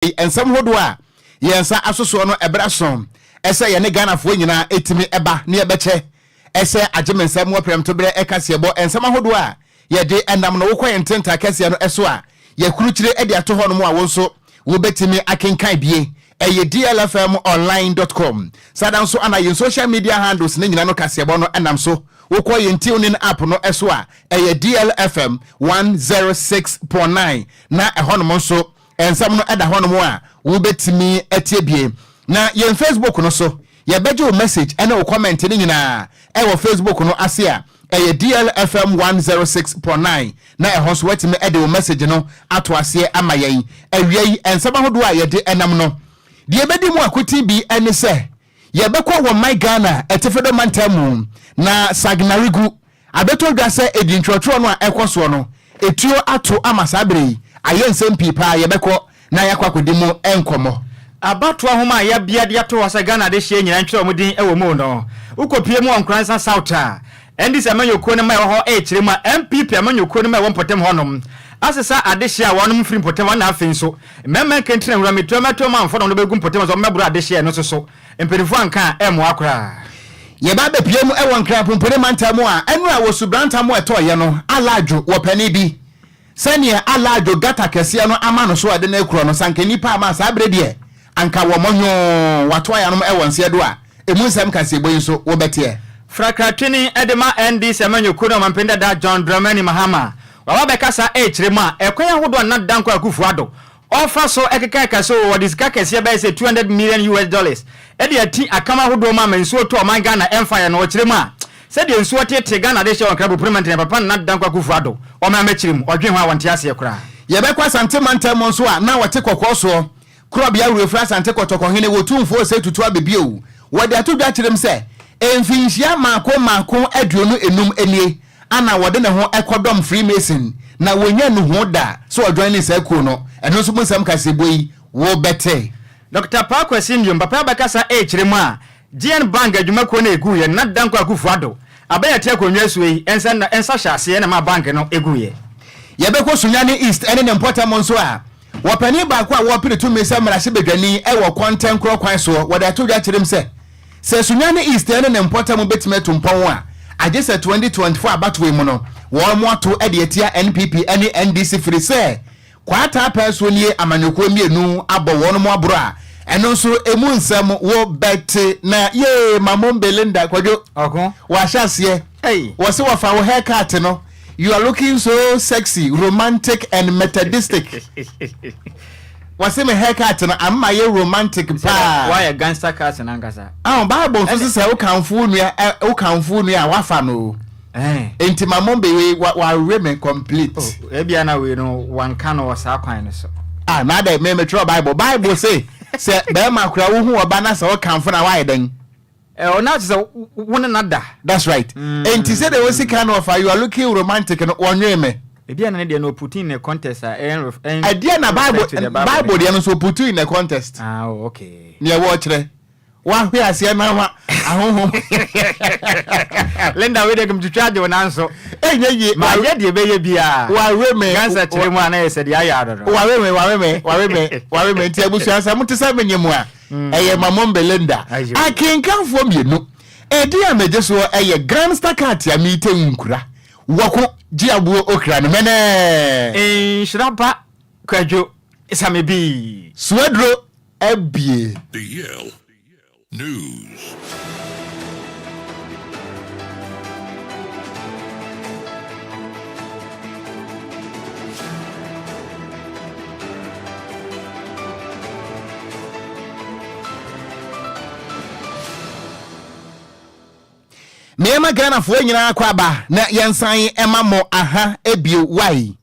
Nsɛm hodoɔ a yɛn nsa asosoɔ no ɛberɛ aso sɛ yɛne Ghanafoɔ nyinaa ɛtumi ɛba ne yɛbɛkyɛ ɛsɛ agye me nsɛm wɔ prɛmtoberɛ ɛkaseɛbɔ nsɛm ahodoɔ a yɛde ɛnam no wokɔ yɛn ntentaa kɛseɛ no ɛso a yɛkurukyire de ato hɔ nom a wo nso wobɛtumi akenkan bie ɛyɛ dlfmonline dot com saa da nso ana yɛn social media handles ne nyina no kaseɛbɔ no ɛnam so wokɔ yɛn tuning app no ɛso a ɛyɛ dlfm 106.9 na ɛhɔ nom nso Nsɛm no da hɔnom a wobɛtumi atie bie. Na yɛn Facebook no so, yɛbɛgye wo message ne wo comment no nyinaa ɛwɔ Facebook no ase a ɛyɛ DLFM 106.9 na ɛhɔ nso woatumi de wo message no ato aseɛ ama yɛn. Awia yi, nsɛm ahodoɔ a yɛde ɛnam no, deɛ ɛbɛdi mu akoten bi ne sɛ yɛbɛkɔ wɔ man Ghana Atifido mantam mu na Sagnarigu Abɛtɔ dwa sɛ edi ntwerɛtwerɛ no a ɛkɔ soɔ no, etuo ato ama saa berɛ yi ayɛ nsɛm pii paa. Yɛbɛkɔ na yɛakɔ akɔdi mu nkɔmmɔ. Abatoɔ nwoma a yɛabea de ato hɔ sɛ Ghana adehyeɛ nyinaa ntwerɛ wɔn din wɔ mu no, wokɔpue mu wɔ Nkoranza South a, NDC amanyɔkuo no mma ɛwɔ hɔ rekyerɛ mu a NPP amanyɔkuo no mma ɛwɔ mpɔtam hɔnom asesa adehyeɛ a wɔnom firi mpɔtam hɔ na afei nso mmarima nkentene nwura metuo mɛto manfoɔ na wɔde bɛgu mpɔtam hɔ sɛ wɔmmɛboro adehyeɛ no nso so Mpanyinfoɔ anka a, ɛmmoa koraa. Yɛba abɛpue mu wɔ Nkran Pumpuni mantam mu a, ɛnora wɔ Subrantam a ɛtɔeɛ no, Alaadwo wɔ panin bi. Sɛdeɛ Alaadwo gata kɛseɛ no ama no so a ɛde no rekorɔ no, sɛ anka nnipa ama a, saa berɛ deɛ anka wɔmmɔ nwoo. Wɔato ayanom wɔ nseɛ do a, ɛmu nsɛm kaseɛbɔ yi nso wobɛteɛ. Frakratwini de ma NDC amanyɔkuo no ɔmanpanin dada John Dramani Mahama, waba abɛkasa rekyerɛ mu a ɛkwan ahodoɔ a Nana Dankwa Akufo-Addo Ɔfa so keka ka sɛ wɔde sika kɛseɛ bɛyɛ sɛ 200 million US dollars de ati akam ahodoɔ mu ama nsuo tɔ ɔman Ghana ɛmfa yɛ no. Ɔkyerɛ mu a, sɛdeɛ nsuo teetee Ghana de hyɛ wɔn krabopene mantenɛ papa Nana Dankwa Akufo Addo ɔman mɛkyerɛ mu, ɔdwen ho a wɔnte aseɛ koraa. Yɛbɛkɔ Asante mantam mu nso a na wɔte kɔkɔɔ soɔ, Korɔbea Awurefiri Asante Kɔtɔkɔhene Otumfoɔ Osei Tutu Abebio, wɔde ato dwa kyerɛ mu sɛ mfinhyia mmaako mmaako 25 nie Ana wɔde ne ho kɔdɔm Freemason na wɔnnya nnuhoo da sɛ ɔjoine saa kuo no? Ɛno nso mu nsɛm kaseɛbɔ yi wo bɛte. Dɔkta Paa Kwasi Nduom papa abɛkasa rekyerɛ mu a GN Bank adwumakuo no a ɛguiɛ no na Dankwa Akufo Addo abɛn ɛte akonnwa soɔ yi nsa nsa hyɛ aseɛ na ɛmaa bank no guiɛ. Yɛbɛkɔ Sunyani East ne ne mpɔtam nso a, wɔ panin baako a wɔrepere tumi sɛ mmarahyɛbadwani wɔ kɔntɛnkorɔ kwan soɔ, wɔde ato dwa kyerɛ mu sɛ, Sɛ Sunyani East ne ne mpɔtam bɛtumi atu mpɔn a, agye sɛ 2024 abatoɔ yi mu no, wɔato de atia NPP ne NDC firi sɛ Kwaataa pɛɛ nie amanyɔkuo mmienu abɔ wɔn aboro a, ɛno nso ɛmu nsɛm wo bɛte na yee Mamom Belinda Kwadwo Ɔko. Wahyɛ aseɛ. Ei. Wɔse wɔfa wo haircut no, you are looking so sexy, romantic and methodistic. Wɔse me haircut no ama mayɛ romantic paa. Woayɛ gangster cut no ankasa. Aho, Bible nso se sɛ wokamfo wo nua ɛ, wokamfo wo nua a woafa no o. Enti ma mo be wei, wa, wawe me complete. Oh, ebia na wei no wanka no wɔ saa kwan no so. Ah, na adɛn, me metwerɛ Bible. Bible se sɛ bɛrima koraa wohu ɔba na sɛ wokamfo no a woayɛ dɛn? Eh, ɔno akyerɛ sɛ wo ne no ada. That's right. Enti sɛdeɛ wosi ka no ɔfa you are looking romantic no, wɔnwee me. Ebia na ne deɛ no ɔputu in a contest a ɛn ɛn. Ɛdeɛ na Bible Bible deɛ no nso ɔputu in a contest. Ah, oh, okay. Neɛ wɔkyerɛ. Wahwe aseɛ na wa ahohom. Linda wei deɛ kɛmtwitwa agye wo nanso. Ɛnyɛ yie. Ma yɛ deɛ ɛbɛyɛ biara. Wawe me. Gansa kyerɛ mu a na yɛ sɛ deɛ ayɛ ano no. Wawe me, wawe me, wawe me, wawe me. Nti abusua sɛ mote sɛ menye mu a. Ɛyɛ Mamon Belinda. Akenkanfoɔ mmienu. Edin a megye soɔ yɛ Gransta Katia Miite Nkura. Wɔko gye aboɔ okra no mɛnɛɛ. Nhyira ba Kwadwo Same bii. Suaduro abie. DL News. Mmarima Ghanafoɔ nyinaa kɔ aba na yɛnsan ɛma mo aha ebio wai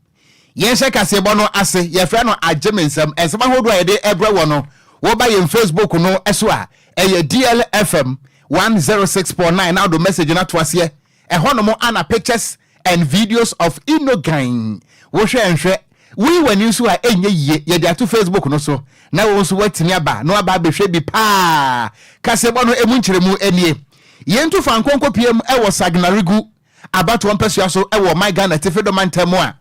yɛnhyɛ kaseɛbɔ no ase yɛfrɛ no agye me nsɛm nsɛm ahodoɔ a yɛde ɛbrɛ wɔ no woba yɛn Facebook no so a ɛyɛ DLFM 106.9 na wode message no ato aseɛ Ɛhɔnom ana pictures and videos of Inogan wohwɛ nhwɛ woyi w'ani nso a ɛnyɛ yie yɛde ato Facebook no so na wo nso woatumi aba na waba abɛhwɛ bi paa kaseɛbɔ no ɛmu nkyerɛmu nie Yɛntu fa nkɔnkɔpiem wɔ Sagnarigu abatoɔ mpasua so wɔ ɔman Ghana atifi do mantam mu a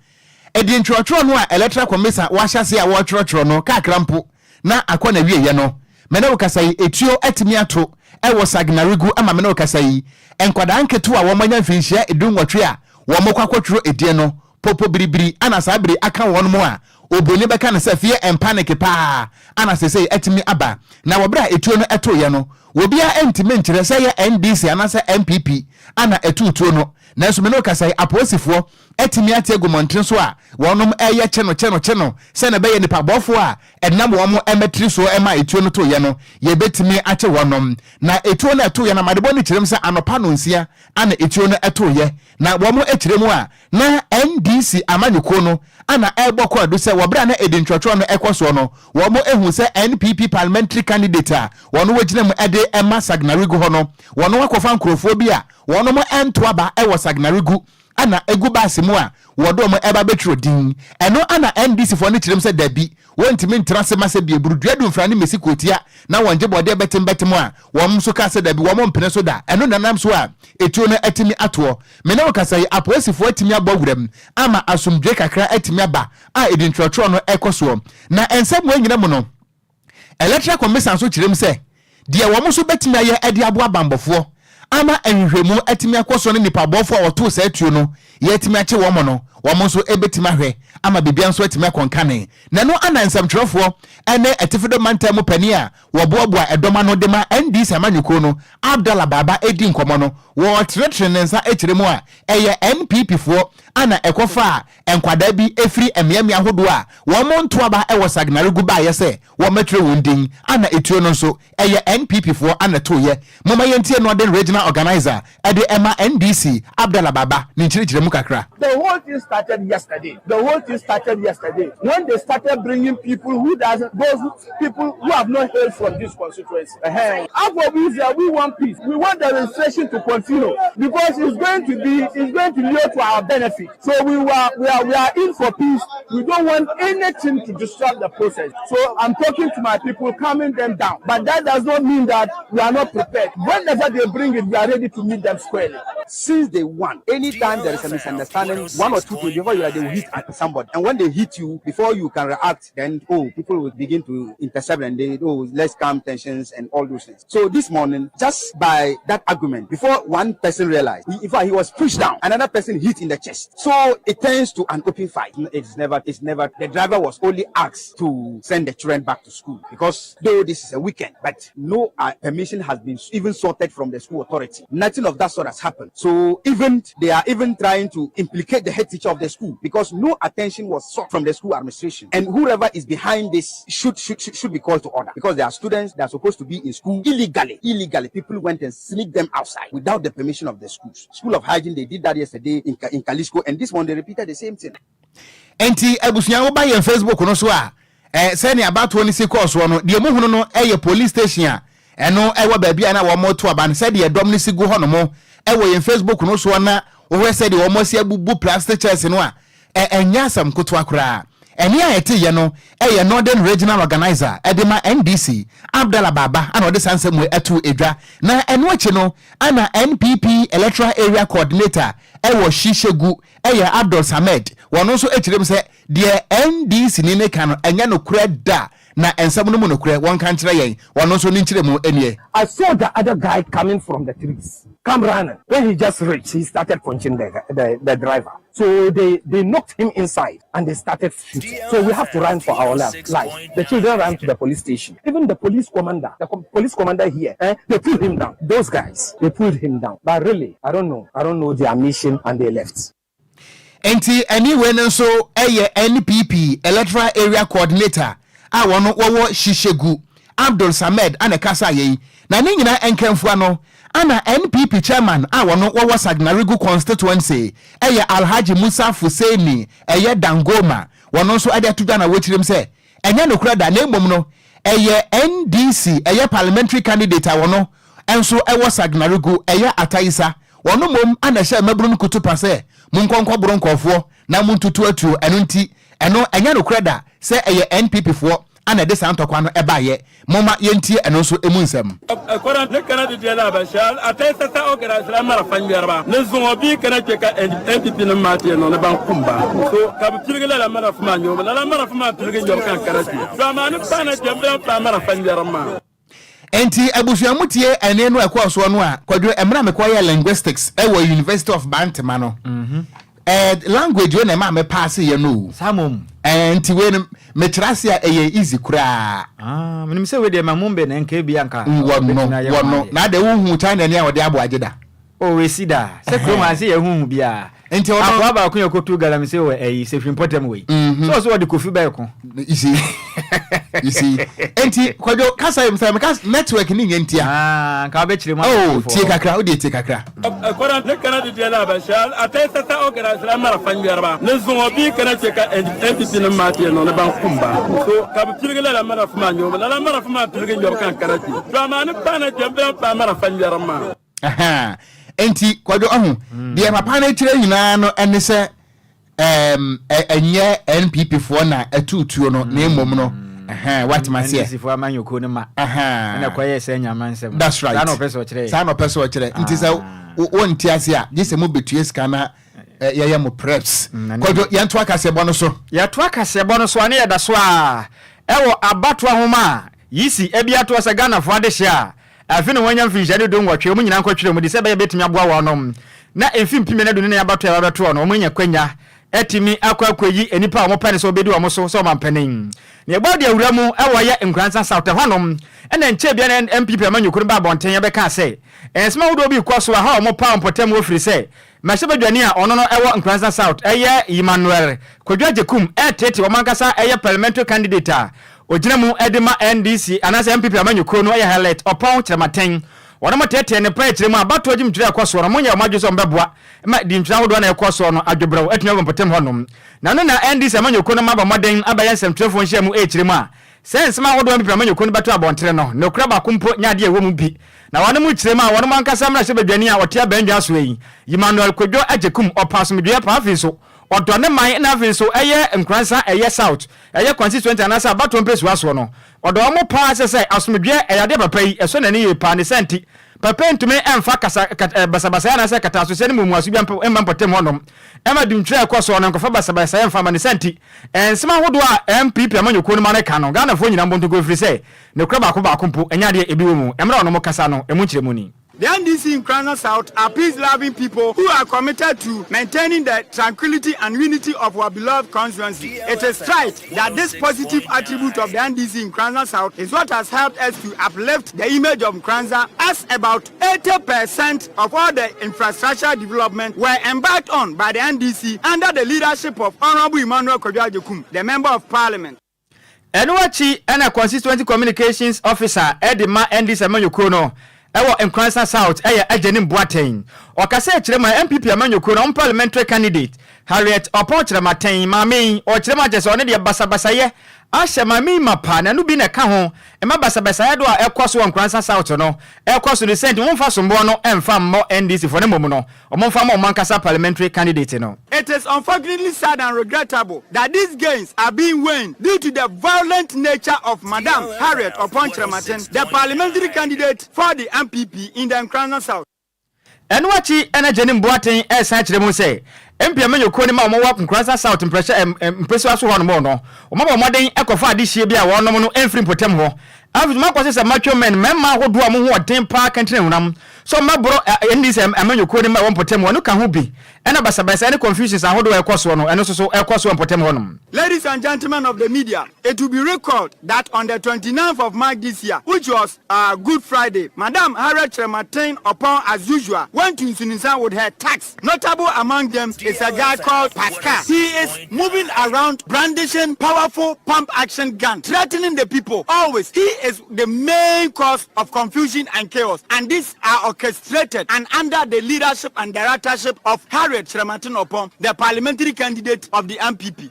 ɛdi ntwerɛtwerɛ no a Electoral Commisa wɔahyɛ aseɛ a wɔretwerɛtwerɛ no kakra mpo. na akɔ n'awieɛ no, me ne wo kasa yi, etuo atumi ato wɔ Sagnarigu ama me ne wo kasa yi, nkwadaa nketewa a wɔanya mfinhyia 18 a wɔkɔ akɔtwerɛ edin no, popo biribiri ana saa bere aka wɔn a obroni bɛka no sɛ fear and panic paa ana sesei atumi aba. Na wɔ bere a etuo no ɛtoeɛ no, obiara ntumi nkyerɛ sɛ ɛyɛ NDC anaasɛ NPP ana ɛtoo tuo no. Nanso me ne wo kasa yi, apolisifoɔ atumi ate agu mmɔntene so a wɔnom ɛreyɛ kye no kye no kye no sɛnea ɛbɛyɛ nnipa bɔfoɔ a ɛnam wɔn mmatiri soɔ ma etuo no toeɛ no, yɛbɛtumi akye wɔnom. Na etuo no a ɛtoeɛ no, amadebɔ no kyerɛ mu sɛ anɔpa nonsia ana etuo no ɛtoeɛ. Na wɔn kyerɛ mu a, na NDC amanyɔkuo no ana ɛrebɔ kwaadu sɛ wɔ berɛ a na edi ntwerɛtwerɛ no ɛkɔ soɔ no, wɔn ahu sɛ NPP parliamentary candidate a wɔn wɔgyina mu de ma Sagnarigu hɔ no, wɔn akɔfa nkurɔfoɔ bi a wɔn nto aba wɔ Sagnarigu ana egu baase mu a wɔde wɔn ɛba bɛtwerɛ din. Ɛno ana NDC foɔ no kyerɛ mu sɛ dabi, wɔntumi ntena ase ma sɛ bieburu dua dumfra ne mmesi kuotia na wɔn gye bɔdeɛ bɛtem bɛtem a wɔn nso kaa sɛ dabi, wɔn mpene so da. Ɛno na nam so a etuo no atumi atoɔ. Me ne wo kasa yi, apolisifoɔ atumi abɔ wuram ama asomdwoe kakra atumi aba a edi ntwerɛtwerɛ no ɛkɔ soɔ. Na nsɛm wei nyina mu no, Electoral Commission nso kyerɛ mu sɛ deɛ wɔn nso bɛtumi ayɛ de aboa banbɔfoɔ ama nhwehwɛmu atumi akɔ so ne nipabɔfoɔ a wɔtoo saa tuo no yɛatumi akye wɔn no, wɔn nso bɛtumi ahwɛ ama biribiara nso atumi akɔ nkane. Na ɛno ana nsɛmtwerɛfoɔ ne Atifido Mantam mu panin a wɔboaboa ɛdɔm ano de ma NDC amanyɔkuo no, Abdallah Baba redi nkɔmmɔ no, wɔretenetene ne nsa kyerɛ mu a ɛyɛ NPP foɔ ana ɛkɔfaa nkwadaa bi firi mmeammea ahodoɔ a wɔn nto aba wɔ Sagnarigu baeɛ sɛ wɔmmɛtwerɛ wɔn din, ana etuo no nso ɛyɛ NPP foɔ ana ɛtoeɛ. Momma yɛntie Northern Regional Organiser de ma NDC, Abdallah Baba ne nkyerɛkyerɛmu kakra. The whole thing started yesterday. The whole thing started yesterday when they started bringing people who doesn't, those who, people who have not hailed from this constituency. Uh-huh. After we want peace. We want the registration to continue because it's going to be, it's going to lead to our benefit. So we were, we are, we are in for peace. We don't want anything to disrupt the process. So I'm talking to my people, calming them down. But that does not mean that we are not prepared. Whenever they bring it, we are ready to meet them squarely. Since day one, anytime there is a misunderstanding, one or two people, before you are, they will hit somebody. And when they hit you, before you can react, then, oh, people will begin to intercept and they, oh, let's calm tensions and all those things. So this morning, just by that argument, before one person realized, he, in fact, he was pushed down. Another person hit in the chest. So it turns to an open fight. It's never, the driver was only asked to send the children back to school because though this is a weekend, but no permission has been even sorted from the school authority. Nothing of that sort has happened. So even they are even trying to implicate the head teacher of the school because no attention was sought from the school administration. And whoever is behind this should be called to order because there are students that are supposed to be in school illegally. Illegally, people went and sneaked them outside without the permission of the schools. School of Hygiene, they did that yesterday in Kalisco, and this one they repeated the same thing. Enti abusua, woba yɛn Facebook no so a, sɛnea abatoɔ no si kɔɔ soɔ no, deɛ muhunu no ɛyɛ police station a ɛno ɛwɔ baabi a na wɔn to aba no, sɛdeɛ dɔm no si gu hɔ nom ɛwɔ yɛn Facebook no soɔ, na wohwɛ sɛdeɛ wɔn asi abubu plastic chairs no a, ɛnyɛ asɛm ketewa koraa. Ɛne a ɛte yɛ no ɛyɛ Northern Regional Organizer ɛde ma NDC, Abdallah Baba, ana ɔde saa nsɛm ɛto edwa. Na ɛno akyi no, ana NPP Electoral Area Coordinator ɛwɔ Shishegu, ɛyɛ Abdul Samed, wɔn nso akyerɛ mu sɛ deɛ NDC ni ne ka no ɛnyɛ nokorɛ da, na nsɛm no mu nokorɛ wɔn ka nkyerɛ yɛn. Wɔn nso ne nkyerɛ mu nie. I saw the other guy coming from the trees, come running. When he just reached, he started punching the driver. So they knocked him inside and they started shooting. So we have to run for our life. life. The children ran to the police station. Even the police commander, the police commander here, they pulled him down. Those guys, they pulled him down. But really, I don't know. I don't know their mission and they left. Nti ɛne wei no nso ɛyɛ NPP Electoral Area Coordinator a wɔn wɔwɔ Hyehyɛgu, Abdul Samed, ana kasa yɛ yi. Na ne nyinaa nkɛnfua no, ana NPP chairman a wɔn wɔwɔ Sagnarigu constituency, ɛyɛ Alhaji Musa Fuseni, ɛyɛ Dangoma, wɔn nso ɛde ato dwa na wɔkyerɛ mu sɛ ɛnyɛ nokorɛ da, na mmom no ɛyɛ NDC ɛyɛ parliamentary candidate a wɔn nso ɛwɔ Sagnarigu, ɛyɛ Ataisa, wɔn mmom ana ɛhyɛ mmabunu no kutu pa sɛ monkɔnkɔ boro nkɔɔfoɔ na montutu atuo. Ɛno nti ɛno ɛnyɛ nokorɛ da sɛ ɛyɛ NPP foɔ. ana ɛde saa ntɔkwa no ɛbaeɛ. Momma yɛntie ɛno nso emu nsɛm. Kɔrɔ ne kana di diɛla ba shɛli a tɛ sasa o kɛra sira marafa ŋmɛriba ni zuŋɔ bii kana kpɛ ka NPP nim maa ti yɛn niŋ ni ban kum ba so ka bi piligi lala marafa maa ŋmɛbu lala marafa maa piligi ŋmɛbu ka n kana kpɛ to amaa ni paana kpɛ n bi lahi paai marafa ŋmɛriba maa. Enti abusua mu tie ɛnne no a ɛkɔɔ soɔ no a, Kwadwo, mmerɛ a mekɔyɛɛ linguistics wɔ University of Bantama no, eh, language wei na ɛmaa me paase yɛ no o. Saa mmom. Eh, nti wei no, mekyerɛ ase a ɛyɛ easy koraa. Ah, menim sɛ wei deɛ ma mumbe na nka ebi anka. Wɔ no, wɔ no. Na adɛ wohu China ni a wɔde abo agye da? Oh, esi da. Sɛ kurom ha sɛ yɛhuhu biara. Nti ɔno. Akoa baako yɛ kotu galamsey wɔ ɛyi sefwi mpɔtam wei. Sɛ ɔsɛ ɔde kofi bɛyɛ ko. You see, you see. Nti Kwadwo kasa yi sɛ meka network ni nyɛ ntia. Ah, nka wobɛkyerɛ mu. Oh, tie kakra, wode tie kakra. Kɔrɔ ne kana di diɛla ba shɛli a tɛ sasa o kɛra sira marafa ŋmɛriba ni zuŋɔ bii kana kpɛ ka NPP nim maa ti yɛn niŋ ni ban kum ba so ka bi piligi lala marafa maa ŋmɛbu lala marafa maa piligi ŋmɛbu ka n kana kpɛ to amaa ni paana kpɛ n bi lahi paai marafa ŋmɛriba maa. Ahaa. Enti, Kwadwo, ɔho, deɛ papa no kyerɛ nyinaa no ɛne sɛ ɛɛm, ɛnyɛ NPP foɔ na ɛtoo tuo no, na mmom no, ɛhɛn, woate maseɛ. NDC foɔ amanyɔkuo no ma. Ahaa. Ɛna ɛkɔyɛɛ sɛ nyama nsɛm. That's right. Saa na ɔpɛ sɛ ɔkyerɛ. Saa na ɔpɛ sɛ ɔkyerɛ. Nti sɛ wonte ase a, gye sɛ mobɛtua sika na yɛyɛ mo preps. Kwadwo, yɛntoa kaseɛbɔ no so. Yɛtoa kaseɛbɔ no so a, ne yɛda so ara ɛwɔ abatoɔ nwoma a Yisi abi atoɔ sɛ Ghanafoɔ adehyeɛ a Afe na wɔanya mfirihyia 18, wɔn nyinaa nkɔtwerɛ mu de sɛ ɛbɛyɛ bɛtumi aboa wɔnom na mfe 2024 abatoɔ a ɛba bɛtoɔ no wɔn anya kwanya atumi akɔ akɔyi nnipa a wɔpɛ no sɛ wɔbɛdi wɔn so sɛ ɔmanpanin. Na yɛbɔ de awura mu wɔ yɛ Nkoranza South ɛhɔnom na nkyɛɛ biara na NPP amanyɔkuo no baa abɔnten bɛkaa sɛ nsɛm ahodoɔ bi rekɔ so a ha wɔn paw mpɔtam wɔ firi sɛ Mmarahyɛbadwani a ɔno no wɔ Nkoranza South yɛ Emmanuel Kwadwo Agyekum reteetee wɔn ankasa yɛ parliamentary candidate a ɔgyina mu de ma NDC anaasɛ NPP amanyɔkuo no yɛ Harriet Ɔpɔn Kyerematen. Wɔnom teetee no paa akyire mu a abatoɔ gyimtwerɛ a ɛkɔ soɔ no wɔnyɛ wɔn adwene sɛ wɔbɛboa ma dintwerɛ ahodoɔ na ɛkɔ soɔ no adwobrɛw atumi aba mpɔtam hɔnom. Na ɛno na NDC amanyɔkuo no abɔ mmɔden abɛyɛ nsɛmtwerɛfoɔ nhyiamu rekyerɛ mu a Sɛ nsɛm ahodoɔ a NPP amanyɔkuo no bɛto abɔntene no, nokorɛ baako mpo nyɛ adeɛ a ɛwɔ mu bi. Na wɔnom kyerɛ mu a wɔnom ankasa mmarahyɛbadwani a ɔte abannwa soɔ yi, Emmanuel Kwadwo Agyekum, ɔpɛ asomdwoeɛ paa afei nso ɔdɔ ne man na afei nso ɛyɛ Nkoransa ɛyɛ South ɛyɛ constituency anaasɛ abatoɔ mpɛsua soɔ no, ɔdɔ wɔn paa sɛ sɛ asomdwoeɛ ɛyɛ adeɛ papa yi ɛsɔ n'ani yie paa ne saa nti papa yi ntumi mfa kasa kat basabasayɛ anaasɛ katasohyɛ ne mmuamuaso biara mpo mma mpɔtam hɔnom ɛma dumtwerɛ a ɛkɔ soɔ no nkɔfa basabasayɛ mfa mma ne saa nti Nsɛm ahodoɔ a NPP amanyɔkuo no ma no ka no, Ghanafoɔ nyinaa mmɔ ntokuo ɛfiri sɛ, nokorɛ baako baako mpo ɛnyɛ adeɛ a ebi wɔ mu. Mmerɛ a wɔnom kasa no, ɛmu nkyerɛmu ni. The NDC in Nkoranza South are peace-loving people who are committed to maintaining the tranquility and unity of our beloved constituency. It is trite that this positive attribute of the NDC in Nkoranza South is what has helped us to uplift the image of Nkoranza as about 80% of all the infrastructural development were embarked on by the NDC under the leadership of Honourable Emmanuel Kwadwo Agyekum, the Member of Parliament. Ɛno akyi na Constituency Communications Officer de ma NDC amanyɔkuo no wɔ Nkoransa South yɛ Agyenim Boateng. Ɔkasa kyerɛ mu a NPP amanyɔkuo no wɔn parliamentary candidate Harriet Ɔpɔn Kyerematen, maame yi, ɔkyerɛ mu akyerɛ sɛ ɔno deɛ basabasayɛ ahyɛ maame yi ma paa na ɛno bi na ɛka ho ma basabasayɛ do a ɛkɔ so wɔ Nkoransa South no ɛkɔ so no sɛ nti wɔmfa somboɔ no mfa mmɔ NDC foɔ na mmom no wɔmfa mma wɔn ankasa parliamentary candidate no. It is unfortunately sad and regrettable that these gains are being waned due to the violent nature of Madam Harriet Oppong Kyerematen, the parliamentary candidate for the NPP in the Nkoranza South. Ɛno akyi na Jenim Boateng resan kyerɛ mu sɛ, MP amanyɔkuo no ma wɔwɔ Nkoranza South mprɛhyɛ mpesua so hɔnom no, wɔabɔ mmɔden kɔfa adehyeɛ bi a wɔnom no mfiri mpɔtam hɔ. Afei nso wɔakɔse sɛ macho men, mmarima ahodoɔ a wɔn ho wɔ den paa kɛntɛn hunam, sɛ wɔmmɛboro NDC amanyɔkuo no ma ɛwɔ mpɔtam hɔ no ka ho bi na basabasayɛ ne confusions ahodoɔ a ɛkɔ soɔ no, ɛno nso so ɛkɔ so wɔ mpɔtam hɔnom. Ladies and gentlemen of the media, it will be recalled that on the 29th of March this year, which was uh, Good Friday, Madam Harriet Kyerematen Oppong, as usual, went to Nsuninsa with her tax. Notable among them is a guy called Pascal. He is moving around brandishing powerful pump action gun, threatening the people. Always, he is the main cause of confusion and chaos. And these are orchestrated and under the leadership and directorship of Harriet Kyerematen Oppong, the parliamentary candidate of the NPP.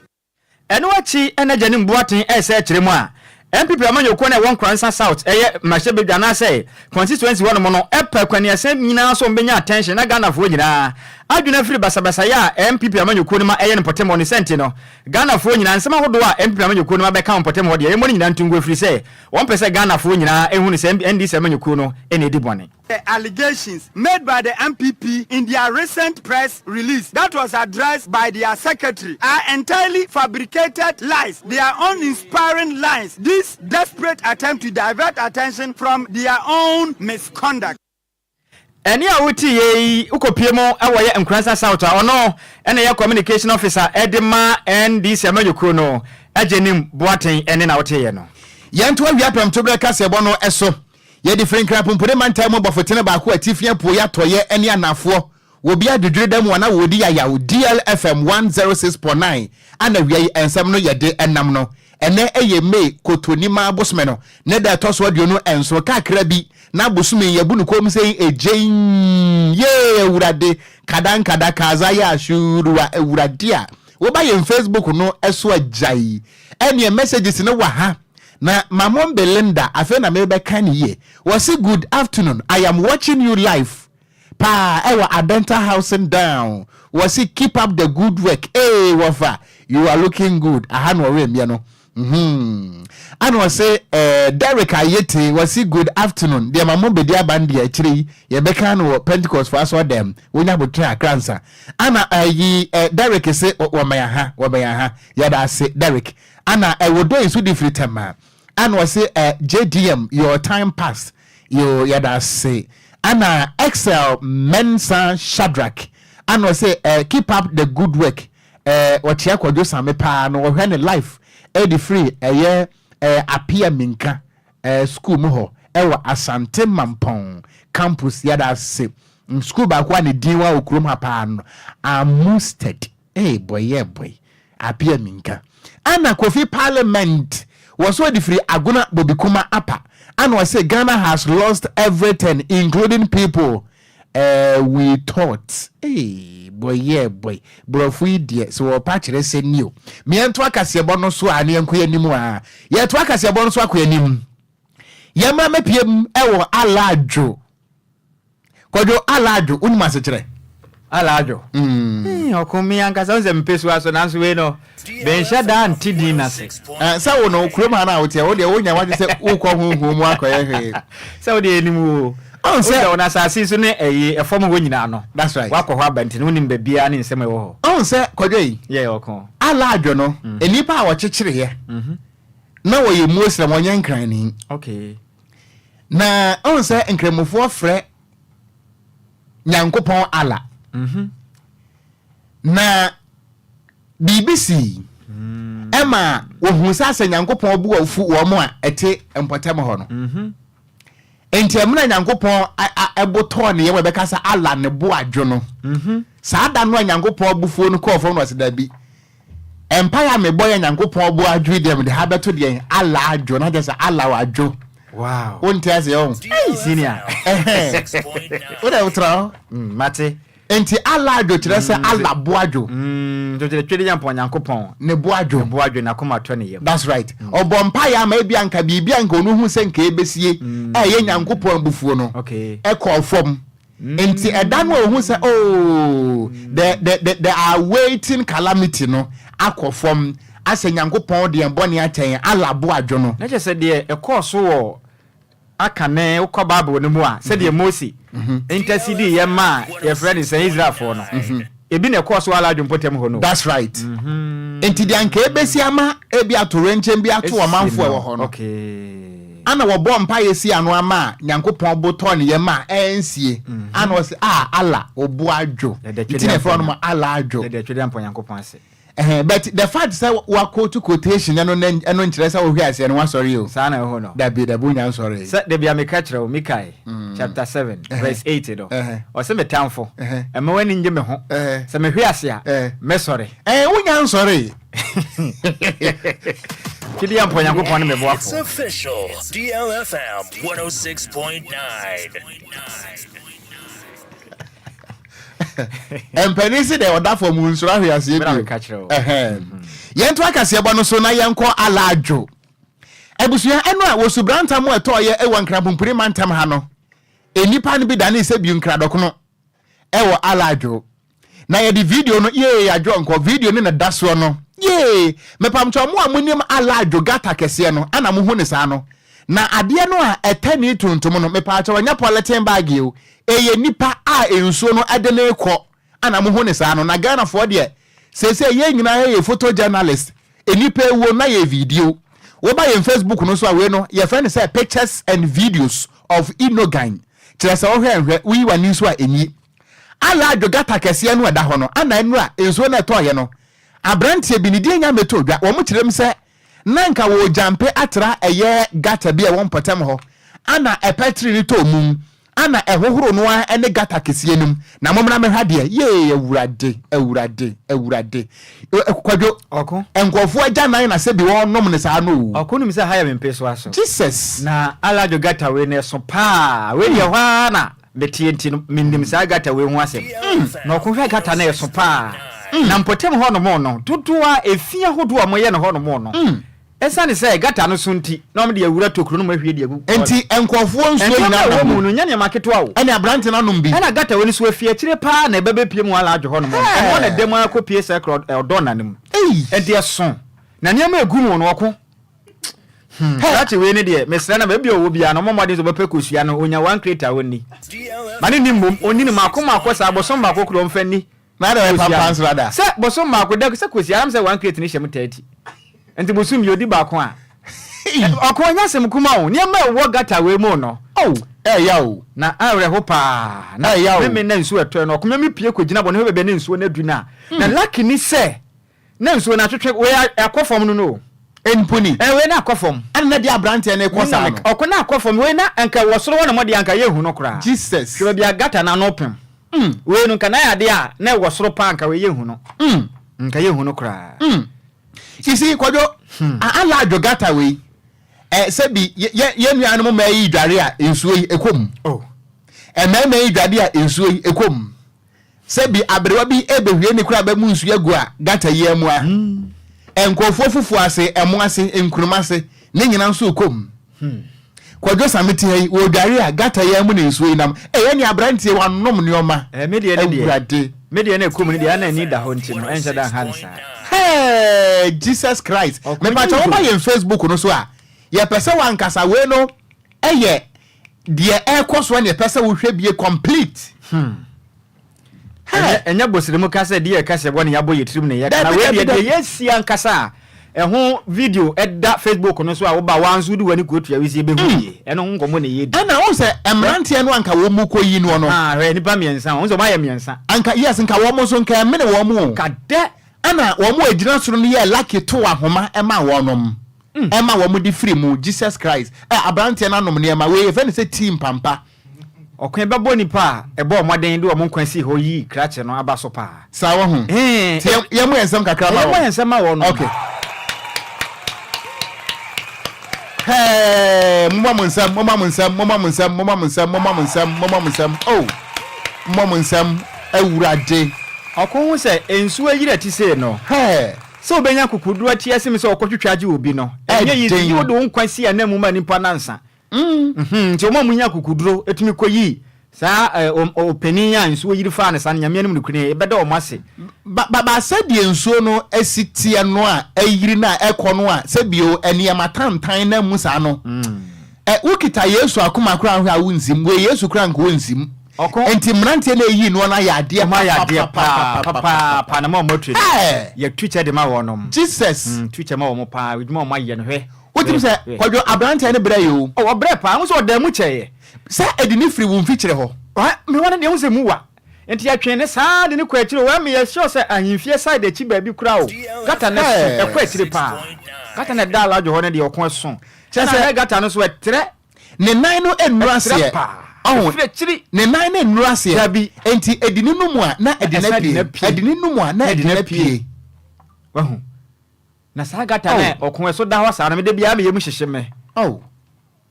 Ɛno akyi na Agyanim Boateng resa akyerɛ mu a, NPP amanyɔkuo no a ɛwɔ Nkoransa South ɛyɛ mmarahyɛbadwa anaasɛ constituency hɔ nom no pɛ kwaniasɛm nyinaa sɛ wɔbɛnya attention na Ghanafoɔ nyinaa adwene afiri basabasayɛ a NPP amanyɔkuo no ma ɛyɛ no mpɔtam hɔ no sɛ nti no Ghanafoɔ nyinaa nsɛm ahodoɔ a NPP amanyɔkuo no ma bɛka wɔ mpɔtam hɔ deɛ yɛmmɔ ne nyinaa nto ngu ɛfiri sɛ wɔmpɛ sɛ Ghanafoɔ nyinaa hunu sɛ NDC amanyɔkuo no na ɛdi bɔne. The allegations made by the NPP in their recent press release that was addressed by their secretary are entirely fabricated lies. They are uninspiring lies. This desperate attempt to divert attention from their own misconduct. Ɛnne a wotiiɛ yi wokɔpie mu wɔ yɛ Nkoransa South a ɔno na ɛyɛ Communication Officer de ma NDC amanyɔkuo no, Agyenim Boateng ɛnne na woteeɛ no. Yɛnto awia prɛmtoberɛ kaseɛbɔ no so. Yɛde firi Nkran Pumpuni mantam mu bɔfotene baako atifi apueɛ atɔeɛ ne anafoɔ wɔ bi adwedwere da mu a na wɔredi yayaw DLFM 106.9 a na awia yi nsɛm no yɛde nam no. Ɛnnɛ yɛ May Kotonimaa bosome no ne da ɛtɔ so 27 kakra bi na bosome yi yɛbu no komm sɛ egyeii yee Awurade kadankada kaza yɛ ashuruwa Awurade a woba yɛn Facebook no so agyae ɛneɛ messages no wɔ ha Na Mamon Belinda afei na merebɛka ne yie. Wɔse good afternoon I am watching you live paa ɛwɔ Adenta housing down. Wɔse keep up the good work ee wɔfa you are looking good aha na ɔwerɛ mmiɛ no mhm. Ana ɔse eh, Derrick Ayete wɔse good afternoon deɛ Mamon bɛdi aba no deɛ akyire yi yɛbɛka no wɔ Pentecost fo asɔre dɛm wonya abotrɛ akra nsa. Ana ayi eh, Derrick se wɔmɛn aha wɔmɛn aha yɛda ase Derrick. Ana ɛwɔ dɔ nso de firi tɛma. Ana ɔse eh JDM your time pass yoo yɛda ase. Ana Excel Mensah Shadrack ana ɔse eh keep up the good work eh ɔkyea Kwadwo Same paa no ɔhwɛ ne life de firi ɛyɛ eh Apia Minka eh school mu hɔ ɛwɔ Asante Mampɔn campus yɛda ase. School baako a ne din wɔ kurom ha paa no Amusted. Ee bɔi yɛ bɔi apia minka. Ana Kofi parliament wɔ so ɔde firi Agona Bobikuma apa ana ɔse Ghana has lost everything including people eh we thought ee bɔi yɛ bɔi borɔfo yi deɛ sɛ wɔpa kyerɛ sɛ ni o. Meɛnto akaseɛbɔ no so a ne yɛnkɔ yɛnim a yɛto akaseɛbɔ no so akɔ yɛnim yɛmmra mɛpiem ɛwɔ Alaadwo Kwadwo Alaadwo, wonim asekyerɛ? Alaadwo. Mm. Ɔko me ankasa wo sɛ mepɛ su aso nanso wei no menhyɛ daa nte din no ase. Eh, sɛ wo no kurom ha no a woteɛ wo deɛ wonya wagye sɛ wokɔ honhom mu akɔyɛ hwee. Sɛ wo deɛ anim o. Ɔn sɛ wosɛ wo no asase so ne ɛyi ɛfam hɔ nyinaa no. That's right. Wakɔ hɔ aba nti no wonim baabiara ne nsɛm ɛwɔ hɔ. Ɔn sɛ Kwadwo yi. Yɛ ɔko. Alaadwo no, nnipa a wɔkyekyereeɛ na wɔyɛ Muslim wɔnyɛ Nkrani. Okay. Na ɔn sɛ nkramofoɔ frɛ Nyankopɔn Allah. Mhm. Na biribi sii mm. ɛma wɔhuu sɛ asɛ Nyankopɔn bu afu wɔn a ɛte mpɔtam hɔ no. Mhm. Nti ɛmena Nyankopɔn ɛbo tɔɔ ne yam ɛbɛka sɛ Allah ne bo adwo no. Mhm. Saa da no a Nyankopɔn abufuo no kɔɔ fam no ɔsɛ dabi. Mpaeɛ a mebɔ yɛ Nyankopɔn bo adwo yi deɛ mede ha bɛto deɛn Allah adwo na kyerɛ sɛ Allah wadwo. Wow. Wonte aseɛ ɔho. Hey senior. Wode wotra hɔ. Mm, mate. Nti Allah adwo kyerɛ sɛ mm, Allah bo adwo. Mm, so kyerɛ twede nyampɔn Nyankopɔn. Ne bo adwo. Ne bo adwo n'akoma tɔ ne yam. That's right. Mm. Ɔbɔ mpaeɛ ama ebi anka biribi anka ɔno hu sɛ nka ebesie. Mm. Ɛyɛ Nyankopɔn abufuo no. Okay. Ɛkɔɔ fam. Nti ɛda no a ohun sɛ oh the the the the awaiting calamity no akɔ fam asɛ Nyankopɔn de yɛn bɔne akyɛ yɛn, Allah bo adwo no. Na kyerɛ sɛ deɛ ɛkɔɔ so wɔ akane wokɔ Bible no mu a, sɛdeɛ Mose intercedee yɛ maa yɛfrɛ no sɛn Israelfoɔ no, ebi na ɛkɔɔ so wɔ Allah adwo mpɔtam hɔ no. That's right. Nti deɛ anka ebesi ama ebi atorenkyɛm bi ato ɔmanfoɔ a ɛwɔ hɔ no. Okay. Ana wɔbɔɔ mpaeɛ sii ano ama a Nyankopɔn bo tɔɔ ne yam a ɛnsie. Ana ɔse, Ah Allah, wo bo adwo. Nti na yɛfrɛ wɔnom Allah adwo. Yɛda Twedeampɔn Nyankopɔn ase. Ɛhɛn, but the fact sɛ wa quote quotation ɛno no ɛno nkyerɛ sɛ wohwɛ aseɛ no wasɔre o. Saa na ɛwɔ hɔ no. Dabi, dabi, wonya nsɔree. Sɛ dabi a meka kyerɛ wo, Mikae chapter 7 verse 8 no, ɔse me tamfo, mma w'ani nnye me ho, sɛ mehwe ase a, mɛsɔre. Ɛɛ, wonya nsɔree. Twidi ampa Onyankopɔn ne me It's boafo. official. DLFM 106.9. Mpanin se dɛ ɔda fam nsuro ahweaseɛ Mena bio. meka kyerɛ wo. Ɛhɛn. Yɛnto akaseɛbɔ no so na yɛnkɔ Alaadwo. Abusua ɛno a wɔ Subrantam a ɛtɔɔyɛ wɔ Nkranpumpuni mantam ha no, nnipa no bi danee sɛ bio nkradɔkono wɔ Alaadwo. Na yɛde video no, yee adwo nkɔ, video no na ɛda soɔ no, yee, mepamkyɛw mo a monim Alaadwo gata kɛseɛ no, ana mohu no saa no? Na adeɛ no a ɛtɛnee tuntum no, mepaakyɛw ɛnyɛ polythene bag o, ɛyɛ nipa a nsuo no de no rekɔ Ana mo hu ne saa no na Ghana foɔ deɛ seesei yɛn nyinaa yɛyɛ photo journalist nnipa awuo na yɛ video wo ba yɛn Facebook no so a wei no yɛfrɛ no sɛ pictures and videos of Inogan kyerɛ sɛ wohwɛ nhwɛ woyi w'ani nso a ɛnyi Ala adwo gata kɛseɛ no ɛda hɔ no ana nnura nsuo no ɛtɔɔyɛ no abranteɛ bi ne din nya mɛtɔ dwa wɔn kyerɛ mu sɛ na nka wɔregyampe atra ɛyɛ gutter bi a ɛwɔ mpɔtam hɔ, ana ɛpɛtiri no tɔɔ mum, ana ɛhohoro no ara ne gutter kɛseɛ no mu, na mommra mmɛhwɛ adeɛ, yee, Awurade, Awurade, Awurade, Kwadwo, Ɔko. nkurɔfoɔ agyanan na sɛbi wɔrenom no saa no o. Ɔko nim sɛ ha yɛ me mpesoa so. Jesus. Na Alajo gutter wei no ɛso paa, wei deɛ ɛhɔ ara na. Meteɛ nti no, menim saa gata wei ho asɛm. Na ɔkɔhwɛ gata no, ɛso paa. Na mpɔtam hɔnom no, dodoɔ a efi ahodoɔ a wɔyɛ no hɔnom no, ɛsiane sɛ gata no so nti, na wɔde awura tokuro no mu ahwie de agu. Enti nkurɔfoɔ nsuo Nneɛma nyinaa a ɛwɔ nam mu mu. no nyɛ nneɛma ketewa o. Ɛne aberante no anom bi. Ɛna gata wei no so afi akyire paa na ɛba bɛpue mu alaadwo hɔnom no. Ɛno na ɛda mu ara kɔpue saa kuro ɔdɔ nna no mu. Enti ɛso. Na nneɛma a ɛgu mu no, ɔko. Hmm. Krakye wei ne deɛ mesrɛ na baabi a ɔwɔ biara no ɔmmɔ mmɔden sɛ ɔbɛpɛ kosua no ɔnya one crate a ɔnni. Ma ne nni mmom ɔnni no mmaako mmaako saa bosom baako korɔ ɔmfa nni. Na adɛ ɔyɛ pampan so dada. Sɛ bosom baako da sɛ kosua anam sɛ one crate no hyɛ mu 30. Nti bosom bi ɔdi baako a. Ɔko ɔnyɛ asɛm kuma o nneɛma a ɛwɔ gata wei mu no. Oh ɛɛya o. Na awerɛho paa. Na Ɛɛya o. meme na nsuo ɛtɔɛ no ɔko meme pie kɔgyina bɔ ne hɔ baabi a ne nsuo no adu no a. Na lucky ni sɛ Na nsuo no atwetwe wei akɔ fam no no o. Mpo ni. Ɛɛ wei na akɔ fam. Ɛna na deɛ abranteɛ no rekɔ saa no. Ɔko na akɔ fam wei na nka wɔ soro hɔ nom deɛ anka yɛnhu no koraa. Jesus. Hwɛ baabi a gutter no ano pem. Wei no nka na ayɛ adeɛ a na ɛwɔ soro paa nka wei yɛnhu no. Nka yɛnhu no koraa. You see Kwadwo, alaadwo gutter wei, ɛ sɛbi yɛ yɛn nuanom mmaa yi dware a nsuo yi ɛkɔ mu. Oh. Mmarima yi dware a nsuo yi ɛkɔ mu. Sɛ bi aberewa bi rebehwie ne kuraba mu nsu agu a gata yi ara mu a, nkurɔfoɔ fufuo ase, ɛmo ase, nkruma ase, ne nyina nso rekɔ mu. Kwadwo Same te ha yi, wɔredware a, gata yi ara mu na nsuo yi nam. Ei, ɛne aberanteɛ wanom nneɛma. Eh, me deɛ ne deɛ. Awurade. Me deɛ na ɛkɔ mu no deɛ, na ani da hɔ nti no, ɛnhyɛ da nha no saa. Hey, Jesus Christ. Ɔko Mepakyɛ woba yi yɛn Facebook no so a, yɛpɛ sɛ wankasa wei no ɛyɛ Deɛ ɛrekɔ soɔ na yɛpɛ sɛ wohwɛ bie complete. Hmm. Ɛnyɛ ɛnyɛ bosremu ka sɛ deɛ ɛka sɛ bɔ ne yɛabɔ yɛ tirim ne yɛka na wei deɛ deɛ yɛasi ankasa a ɛho video ɛda Facebook no so a woba waa nso wode w'ani kɔtua wisie bɛhu hmm. yie ɛno ho nkɔmmɔ na yɛdi. Ɛna wohu sɛ mmeranteɛ no anka wɔn mu kɔyi noɔ no. Ah, hwɛ nnipa mmiɛnsa wɔn sɛ wɔayɛ mmiɛnsa. Anka yes nka wɔn nso nka ɛmene wɔn o. Kadɛ. Ɛna wɔn a ɛgyina soro no yɛɛ lucky too ahoma ɛma wɔnom. Ɛma wɔn de firi mu Jesus Christ ɛ abranteɛ no anom nneɛma wei yɛfrɛ no sɛ tea mpampa. Ɔko yi bɛbɔ nnipa a ɛbɔɔ mmɔden de wɔn nkwa sii hɔ yii krakye no aba so paa. Saa wahu. Ee, Nti yɛ yɛmmɔ yɛn nsam kakra ma yɛmmɔ wɔn. yɛn nsam ma wɔn. Okay. Hey, momma mo nsam, momma mo nsam, momma mo nsam, momma mo nsam, momma mo nsam, momma mo nsam. Oh, momma mo nsam, Awurade. Ɔko ho sɛ nsuo ayiri a ɛte sei no. Hey. Sɛ wobɛnya akokoduru ate asim sɛ wɔkɔtwetwe agye obi no, ɛnyɛ easy. Ɛden. Gye wode wo nkwa si ananmu ma nnipa no ansa. Mhm, nti wɔn a wɔnya akokoduro tumi kɔyi saa eh, o- ɔpanin a nsuo yiri faa no saa no, Nyame anim nokorɛ ni, yɛbɛda wɔn ase. Ba ba ba sɛdeɛ nsuo no si teɛ no a ayiri no a ɛkɔ no a sɛbio nneɛma tantan nam mu saa no, ɛ wokita Yesu akoma koraa nhwɛ a wonsim. Wei Yesu koraa nka ɔnsim. Ɔko. Nti mmeranteɛ no ɛyii noɔ no ayɛ adeɛ Ɔmo ayɛ adeɛ paa papaapa na ma ɔmo atue no. Hey! Yɛtu kyɛ de ma wɔnom. Jesus. Mm, tu kyɛ ma wɔn paa, adwuma a ɔmo ayɛ no hwɛ. Wotumi sɛ Hwɛ. Kwadwo aberanteɛ no brɛ yɛ o. Oh, ɔbrɛ paa, wohu sɛ ɔdaa mu kyɛeɛ. Sɛ ɛde ne firi wo mfikyire hɔ. Ɔha, me hɔ no deɛ wohu sɛ mu wa. Nti yɛtwee no saa de no kɔ akyire o, ɛma yɛ sure sɛ ahemfie side akyi baabi koraa o. Gata no so, ɛkɔ akyire paa. Gata no ɛda alaadwo hɔ no deɛ ɔko ɛso. Kyerɛ Ɛna sɛ. hwɛ gata no so ɛtrɛ. Ne nan no nnuru Ɛtrɛ aseɛ. paa. Ɔho, Ɛfiri akyiri. ne nan no nnuru aseɛ. Dabi. Enti ɛdi ne nom a, na ɛde no Ɛsan de no apue. apue. Ɛde ne nom a, na Na ɛde ɛde no no apue. apue. Wahu? Na saa gata Oh. no a ɔko ɛso da hɔ saa no, me da biara me yam hyehye me. Oh.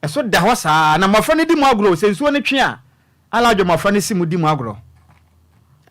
Ɛso da hɔ saa, na mmɔfra no di mu agorɔ o. Sɛ nsuo no twe a, alaadwo mmɔfra no si mu di mu agorɔ.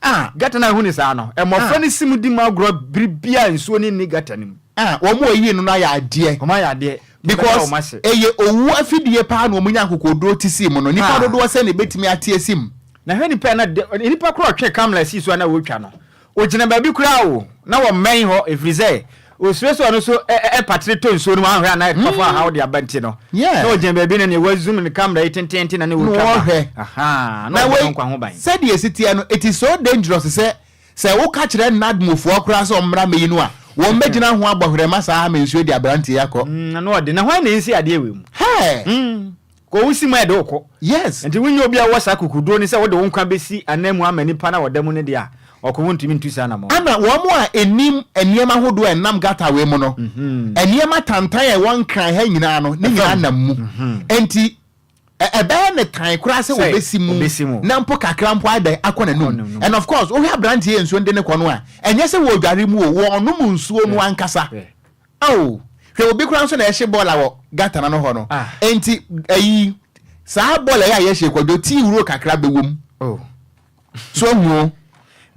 Ah. Gata no a ɛhu ne saa no, mmɔfra Ah. no si mu di mu agorɔ bere biara nsuo no nni gata no mu. Ah, wɔn a wɔyii no no ayɛ adeɛ. Wɔn ayɛ adeɛ. Because ɛyɛ owu afidie paa na wɔn nya akokoduro te sii mu no. Nipa dodoɔ sɛn na ebetumi ate asi mu? Na hwɛ nipa na nipa korɔ ɔtwe kamera sii so a na wɔretwa no. Ogyina baabi koraa o, na wɔmmɛn hɔ ɛfiri sɛ osuro sɛ ɔno nso ɛpatere tɔ nsuo no mu anhwɛ a na ɛkɔfa ahaw de aba nti no. Na ogyina baabi na nea wazoom ne kamera yi tententen na ne wɔretwa ba. Ahaa, na ɔbɔ ne nkwa ho ban. Sɛdeɛ ɛsi teɛ no, it is so dangerous sɛ sɛ woka kyerɛ NADMOfoɔ koraa sɛ wɔmmra mmɛyi no a, wɔmmɛgyina ho abɔ hwerɛma saa ama nsuo de aberanteɛ yi akɔ. Na ɔde, na hwan na ɛnsi adeɛ wei mu? Hɛɛ! Kɔ wo si mu a ɛde wo kɔ. Yes. Nti wonyɛ obi a wowɔ saa akokoduro no sɛ wode wo nkwa bɛsi ananmu ama nipa no a ɔda mu no deɛ a, ɔko wontumi ntu saa anamɔn no. Ɛna wɔn a ɛnim nneɛma ahodoɔ a ɛnam gutter wei mu no, nneɛma tantan a ɛwɔ Nkran ha nyinaa no, ne nyinaa nam mu. Nti ɛbɛyɛ ne tan koraa sɛ wɔbɛsi mu na mpo kakra mpo ayɛ dɛn akɔ n'anum. And of course, wohwɛ aberanteɛ yi a nsuo no de no kɔ no a, ɛnyɛ sɛ wɔredware mu o, wɔrenom nsuo no ankasa. Ao, hwɛ obi koraa nso na ɛhye bɔɔla wɔ gutter no ano hɔ no. Enti ayi saa bɔɔla yi a yɛhye kwadwo tii wuro kakra bɛwɔ mu. Oh. So ahu o.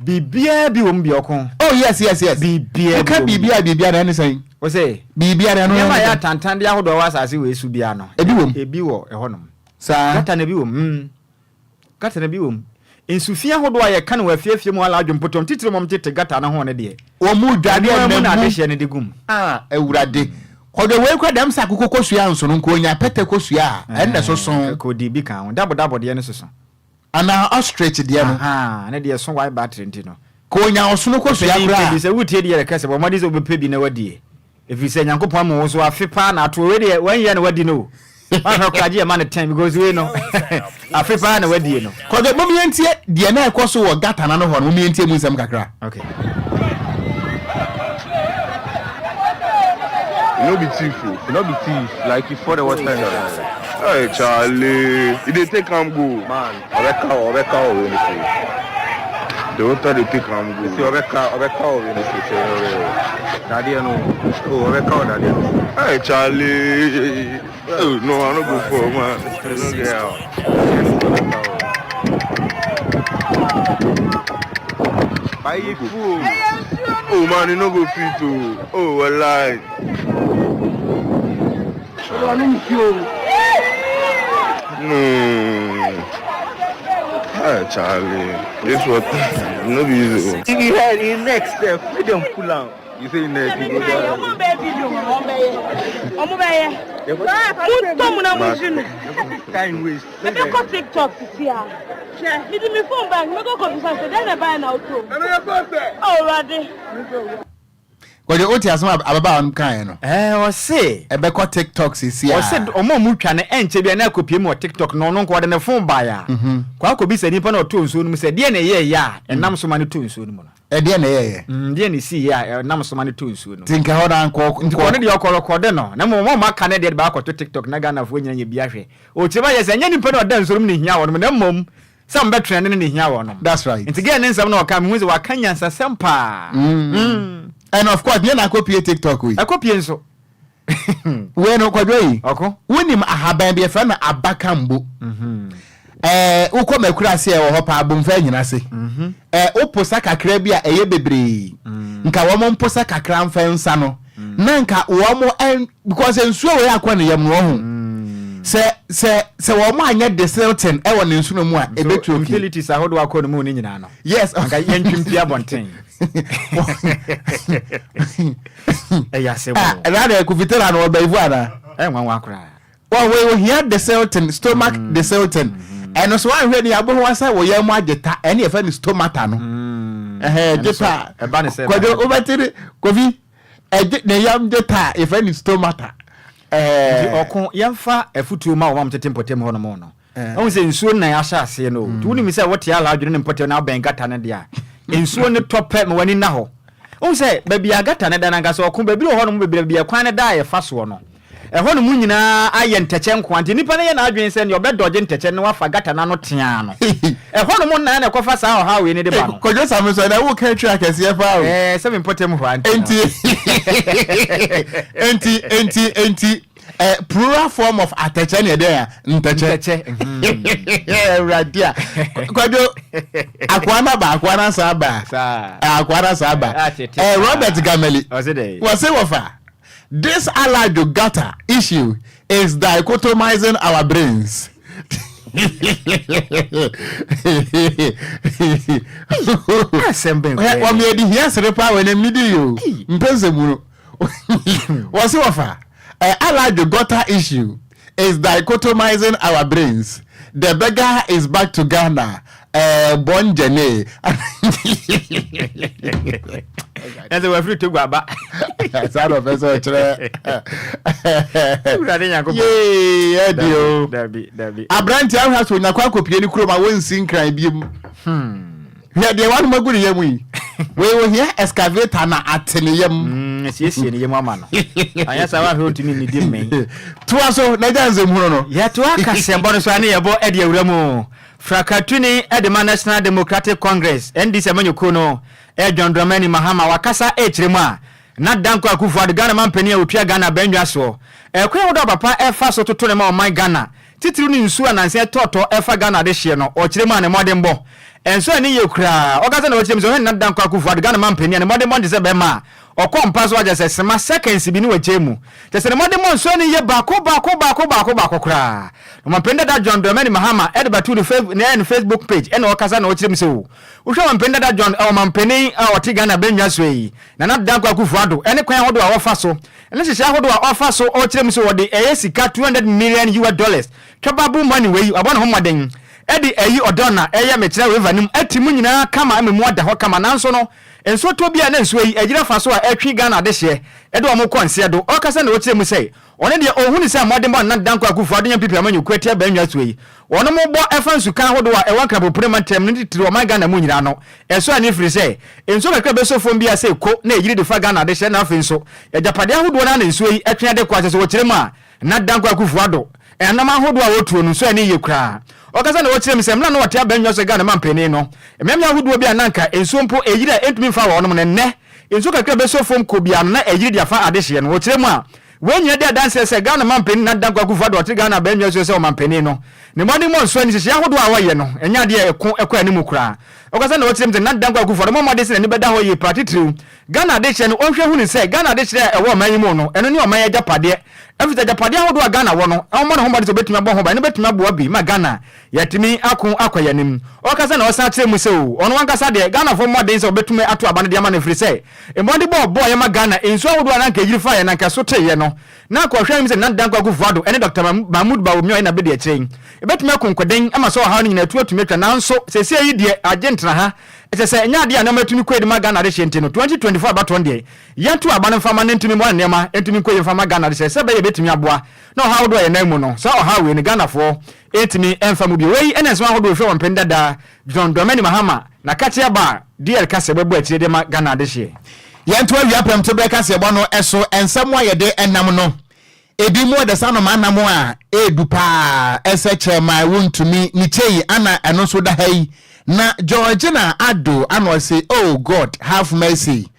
Biribiara bi wɔ mu bi ɔko. Oh yes yes yes. Biribiara bi wɔ mu. Woka biribiara biribiara na ɛne sɛn? O sɛ. Biribiara ɛno. Nneɛma a ɛyɛ atantandeɛ ahodoɔ wɔ asase wei so biara no. Ebi wɔ mu. Ebi wɔ ɛhɔnom. Saa. Gutter no ebi wɔ mu. Mm. Gutter no bi wɔ mu. Nsu fi ahodoɔ a yɛka no wɔ afiefie mu alaadwo mpɔtam titire wɔn tete gutter no ho no deɛ. Wɔn dware Ɛno ara mu ɛnam na mu. adehyeɛ no de gu mu. Ah Awurade. Kɔdɔ wei kora dɛm sɛ akokɔ kosua nso no nka onya pɛtɛ kosua a ɛnna ɛsoso. Ɛɛ kɔ bi ka ho. Dabo dabo deɛ no soso. Anaa ostrich deɛ no. Ahaa ne deɛ ɛso wire battery nti no. Ka onya ɔsono kosua Ɔpanin koraa pɛ bi a. sɛ wotie deɛ yɛreka sɛ bɔ mmɔden sɛ wobɛpɛ bi na wadie. Ɛfiri sɛ Nyankopɔn ama wo so afe paa na ato wei deɛ one year na wadi no o. Wanhwɛ koraa gye yɛma no ten because wei no afe paa na wadie no. Kwadwo, mom yɛntie deɛ na ɛkɔ so wɔ gutter no ano hɔ no, mom yɛntie mu nsɛm kakra. Okay. You no be thief o. You no be thief like you fall the water. Hey Charlie, you dey take am go. Man, ɔbɛka o, ɔbɛka o wei ne se. The water dey take am go. See ɔbɛka, ɔbɛka o wei ne se sɛ ɔbɛ dadeɛ no. Oh ɔbɛka o dadeɛ no. Hey Charlie, oh no I no go fall man. I no get how. Oh man, you no go fit oh. Oh wallahi. No. Hi Charlie. This what no be easy. Oh. He head, he neck step, make them pull am. You say neck, you go down. Ọmọ bẹẹ fídíò wọn, ọmọ bẹẹ yẹ. Ọmọ bẹẹ yẹ. Mo tọ́ mu na mo jí nu. Time waste. Mebe kɔ TikTok sisi a. Hwɛ, mede me phone bae, mɛkɔ kɔbisa sɛ dɛn na ɛbae na wotoo mu. Oh, Awurade. Kwadwo, wote asɛm a ababaawa no kaeɛ no? Ɛɛ, ɔse. Ɛbɛkɔ TikTok sisi a. Ɔse ɔmo a ɔmo twa no ɛnkyɛ biara na akɔpie mu wɔ TikTok na ɔno nka ɔde ne phone baeɛ a, kɔ akɔbisa nipa no a ɔtɔɔ nsuo no mu sɛ deɛn na ɛyɛɛyɛ a ɛnam so ma no tɔɔ nsuo no mu no. Ɛdeɛn na ɛyɛeɛ? Mm, deɛn na ɛsiiɛ a ɛnam so ma no tɔɔ nsuo no mu? Nti nka ɛhɔ no ankɔ. Nti ɔno deɛ ɔkɔ rekɔde no, na mmom wɔn a aka no deɛ de baakɔto TikTok na Ghanafoɔ nyina nya bi ahwɛ. Ɔkyerɛ mu ayɛ sɛ ɛnyɛ nipa no a ɔda nsuo no mu na ɛhia wɔnom na mmom sɛ wɔbɛtwɛn no no na ɛhia wɔnom. That's right. Nti girl ne nsɛm na ɔka mehu sɛ waka nyansasɛm paa. Mm. And of course, deɛ na akɔpie TikTok yi. Ɛkɔpie nso. Wei no kwadwo yi. Ɔko. Wonim ahaban bi yɛfrɛ no abakambo. Mm-hmm. Ɛɛ wokɔ makura ase ɛwɔ hɔ paa bomfa anyina ase. Mm-hmm. Ɛɛ woposa kakra bi a ɛyɛ bebree. Mm. Nka wɔn mposa kakra mfa nsa no. Mm. Na nka wɔn ɛn because nsuo wei akɔ ne yam no ɔho. Mm. Sɛ sɛ sɛ wɔn anyɛ desilting ɛwɔ ne nsuo mu a ebetu oki. Utilities ahodoɔ akɔ ne mu ne nyinaa no. Yes. Nka yɛntwi mpi abɔnten. Ɛyɛ asɛm o. Ɛna de kofitera no ɔbɛyifu ana. Ɛyɛ nwanwa koraa. Wɔn wɔ ohia desilting stomach mm. desilting. Ɛno so ahwɛ ni aboho asa wɔ yɛn mu agyeta ɛne yɛfɛ no stomata no. Mm. Ɛhɛn gyeta. Ɛba ne sɛ. Kwadwo wobɛte ne kofi ɛgye ne yam gyeta yɛfɛ no stomata. Nti ɔko yɛmfa afutuo ma wɔn a wɔtete mpɔtam hɔ nom no. Wohu sɛ nsuo no na ahyɛ aseɛ no o. Nti wonim sɛ wote ala adwene ne mpɔtam na wobɛn gata no deɛ a, nsuo no tɔ pɛ ma w'ani nna hɔ. Wohu sɛ baabi a gata no da no ankasa ɔko, baabi wɔ hɔnom bebree baabi a kwan no da a yɛfa soɔ no, ɛhɔnom nyinaa ayɛ ntɛkyɛ nkoa. Nti nipa no yɛ n'adwene sɛ nea ɔbɛdɔgye ntɛkyɛ no na wafa gata no ano teaa no. Ɛhɔnom nna na ɛkɔfa saa ɔhaw wei no de ba no. Kwadwo Same so ɛnɛ woka atwi akɛseɛ paa o. Ɛɛ sɛ me mpɔtam hɔ a nti no. Enti, enti, enti, enti. Eh, plural form of atɛkyɛ ne ɛdɛn a ntɛkyɛ. Ntɛkyɛ. Awurade a. Kwadwo, akoa no aba, akoa no asan aba. Saa. Eh, akoa no asan aba. Eh, atete Eh, saa. Robert Gameli. Ɔse dɛn? Wɔse wɔfa. This Alajo gutter issue is dichotomizing our brains. Asɛm bɛn koraa Wɔn yɛ di hia sere paa wɔ ɛnam nidi yi o. Mpɛ nsɛm no. Wɔsi wɔfa Alajo gutter issue is dichotomizing our brains. The beggar is back to Ghana. Eh, bon jene. Ɛsɛ wafiri Togo aba. Saa na ɔpɛ sɛ ɔkyerɛ. Awurade Nyankopɔn. Yee, ɛdi o. Dabi, dabi. Aberante ahwɛ so onyakɔ akɔpie ne kurom a wɔnsi nkran biem. Hwɛ deɛ wanom agu ne yam yi. Wei ohia excavator na ate ne yam. Mm, siesie ne yam ama no. Anyɛ saa wahwɛ ontumi nnidi mmɛn. Toa so na gya nsɛmhunu no. Yɛtoa kasɛmbɔ no so a ne yɛbɔ de awura mu. Frakatuni de ma National Democratic Congress, NDC amanyɔkuo no, John Dramani Mahama wakasa rekyerɛ mu a na Dankwa Akufo-Addo, Ghana manpanin a ɔtua Ghana abannwa soɔ. Ɛkwan ahodoɔ a papa ɛfa so toto ne ma ɔman Ghana Titiriw ne nsu a nansa ɛtɔɔtɔ ɛfa Ghana adehyeɛ no, ɔkyerɛ mu a ne mmɔdenbɔ nso ani yie koraa. Ɔkasa na ɔkyerɛ mu sɛ ɔhwɛ Nana Dankwa Akufo Addo, Ghana manpanin a ne mmɔdenbɔ nte sɛ bɛrima a ɔkɔ mpa so a kyerɛ sɛ sema, seconds, bi ne wakyɛ mu. Kyerɛ sɛ ne mmɔdenbɔ nso ani yie baako baako baako baako baako koraa. Na Ɔmanpanin dada John Dramani Mahama de bɛtoo ne ne Facebook page ɛna ɔkasa na ɔkyerɛ mu sɛ o wohwɛ Ɔmanpanin dada John Ɔmanpanin a ɔte Ghana bɛnnwa soɔ yi Nana Dankwa Akufo Addo ne kwan ahodoɔ a wɔfa so ne nhyehyɛe ahodoɔ a ɔfa so ɔkyerɛ mu sɛ wɔde ɛyɛ sika 200 million US dollars twa bubble money wei wabɔ ne ho mmɔden de ayi ɔdɔ na ɛyɛ mekyerɛ river no mu ati mu nyinaa kama ama mu ada hɔ kama nanso no nsuo tɔ bi a na nsuo yi agyina fa so a ɛtwe Ghana adehyeɛ de wɔn kɔ nseɛ do ɔkasa na ɔkyerɛ mu sɛ Ɔno deɛ ɔhunu sɛ mmɔdenbɔ a Nana Dankwa Akufo Addo nya PPA amanyɔkuo atia Bannwa soɔ yi, wɔnom bɔ ɛfa nsuka ahodoɔ a ɛwɔ Nkrabopire mantam no ne titiriw ɔman Ghana mu nyinaa no, ɛsɔ ani ɛfiri sɛ nsuo kakra bɛsɔ fam biara sɛ ko na ɛyiri de fa Ghana adehyɛ na afei nso agyapadeɛ ahodoɔ no ara na nsuo yi twe de kɔ a kyerɛ sɛ wɔkyerɛ mu a Nana Dankwa Akufo Addo ɛnam ahodoɔ a wɔtuo no nso ani yie koraa. Ɔkasa na ɔkyerɛ mu sɛ mmerɛ a na ɔte abannwa so Ghana mampanin no, mmeammea ahodoɔ bi a na anka nsuo mpo ɛyiri a ɛntumi mfa wɔnom no nnɛ nsuo kakra bɛsɔ fam kɔ biara no na ɛyiri de afa adehyeɛ no. Wɔkyerɛ mu a Wei nyinaa di adanseɛ sɛ Ghana manpanin Nana Dankwa Akufo Addo a ɔte Ghana abannwa so sɛ ɔmanpanin no, ne mmɔdemmɔ nso ne nhyehyɛeɛ ahodoɔ a ɔyɛ no, ɛnyɛ adeɛ a ɛko kɔ anim koraa. Ɔkasa na ɔkyerɛ mu sɛ Nana Dankwa Akufo Addo mmɔ mmɔden sɛ n'ani bɛda hɔ yie paa titiriw Ghana adehyeɛ no, ɔnhwɛ hunu sɛ Ghana adehyeɛ a ɛwɔ ɔman yi mu no, ɛno ne ɔman yi agyapadeɛ. Ɛfiri sɛ agyapadeɛ ahodoɔ a Ghana wɔ no, ɔmmɔ ne ho mmɔden sɛ ɔbɛtumi abɔ ho ban, ɛno bɛtumi aboa bi ma Ghana yɛatumi ako akɔ yɛn anim. Ɔkasa na ɔsan kyerɛ mu sɛ o, ɔno ankasa deɛ, Ghanafoɔ mmɔden sɛ wɔbɛtumi ato aba no de ama no ɛfiri sɛ, mmɔdenbɔ a ɔbɔeɛ ma Ghana nsuo ahodoɔ a na anka ɛyiri faeɛ na anka ɛso teeɛ no, na anka ɔhwɛ anim sɛ Nana Dankwa Akufo-Addo ne Dɔkta Mahmood Bawumia a ɔyɛ n'abadiakyire yi bɛtumi ako nkoden ama saa ɔhaw no nyinaa atu atumi atwa nanso seesei yi deɛ agye ntena ha. Ɛsɛ sɛ ɛnyɛ adeɛ a nneɛma atumi kɔ yie de ma Ghana adehyeɛ nti no, 2024 abatoɔ no deɛ, yɛnto aba no mfa mma no ntumi mmoa na nneɛma ntumi nkɔ yie mfa mma Ghana adehyeɛ sɛ ɛbɛyɛ ɛbɛtumi aboa na ɔhaw ahodoɔ a yɛnam mu no, saa ɔhaw wei no Ghanafoɔ ntumi mfa mu bio. Wei ne nsɛm ahodoɔ ɛfiri ɔmampanin dada John Dramani Mahama na kakye aba a DL ka sɛ bɛbɔ akyire de ma Ghana adehyeɛ. Yɛnto awia prɛmtoberɛ kaseɛbɔ no so nsɛm a yɛde nam no. Ebi mu ɔdasa nom anam a ɛɛdu paa ɛsɛ kyerɛma wontumi ne kyei ana ɛno nso da ha yi na Georgina Addo ana ɔse oh God have mercy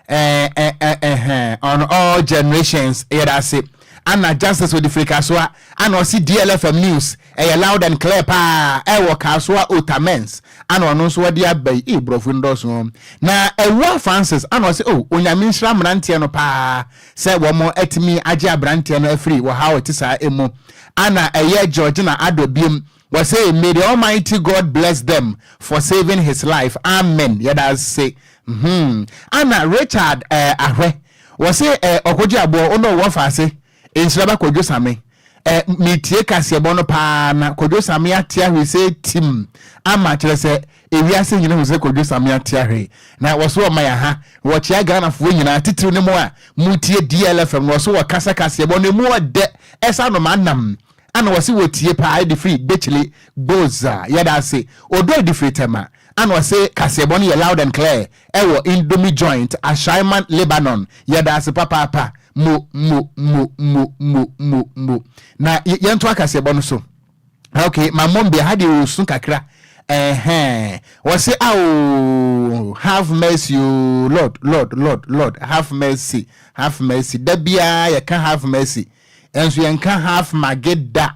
eh, eh, eh, eh, on all generations yɛda ase ana Justice Odifiri Kasoa ana ɔse DLFM news ɛyɛ loud and clear paa ɛwɔ Kasoa Otamens ana ɔno nso ɔde aba yi ee borɔfo ndɔso na Awua Francis ana ɔse oh Onyame nhyira mmeranteɛ no paa sɛ wɔn atumi agye aberanteɛ no afiri ɔhaw ɛte saa emu ana ɛyɛ Georgina Addo biem wɔse may the almighty God bless them for saving his life amen yɛda ase hmm ana Richard eh, Ahwɛ wɔse eh, ɔkogye aboɔ wo ne ɔwɔ faase nhyira ba Kwadwo Same eh, metie kaseɛbɔ no paa na Kwadwo Same ate ahwe sɛ tim ama kyerɛ sɛ ewiase nyina hu sɛ Kwadwo Same ate ahwe na wɔso ɔma yɛ ha wɔkyea Ghanafoɔ nyinaa titiriw ne mo a motie DLFM no wɔso wɔkasa kaseɛbɔ no emu ɔdɛ ɛsa no ma nam ana wɔse wɔtie paa ɛde firi Dekyile Gboza yɛda ase Odo ɛde firi Tema Ana ɔse kaseɛbɔ no yɛ loud and clear ɛwɔ indomie joint Ashaiman Lebanon yɛdaase papaapa mo mo mo mo mo mo mo na yɛntoa kaseɛbɔ no so ok ma mmɔ mbea ha deɛ ɔsu kakra ɛhɛn wɔse aoo have mercy oo lord lord lord lord have mercy have mercy da biara yɛka have mercy ɛnso yɛnka have mage da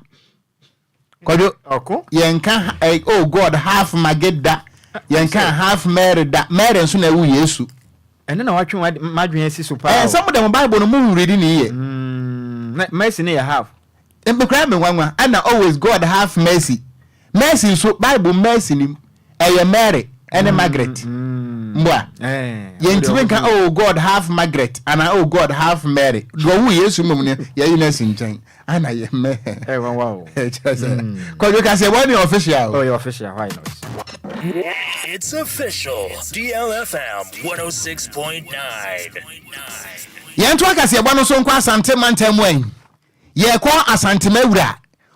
Kwadwo, Ɔko. yɛnka eh, oh God, half mage da. Yɛnka half Mary da. Mary nso na ɛwo Yesu. Ɛno na watwe m'adwene asi so paa Ɛɛ o. sɛ mo de mo Bible no mo nredi ne yie. Mm, mercy ne yɛ half. Me koraa me nwanwa ɛna always God have mercy mercy nso bible mercy nim ɛyɛ Mary ɛne Margaret mboa yɛntumi nka oh God have Margaret ana oh God have Mary deɛ ɔwo Yesu mmom no yɛyi no asi nkyɛn ana yɛ mɛ kyerɛ sɛ kwadwo ka sɛ wɔne official oh, official why not. It's official. DLFM 106.9. Yɛnto akaseɛbɔ no so nkɔ Asante mantam mu ɛ. Yɛkɔ Asantema wura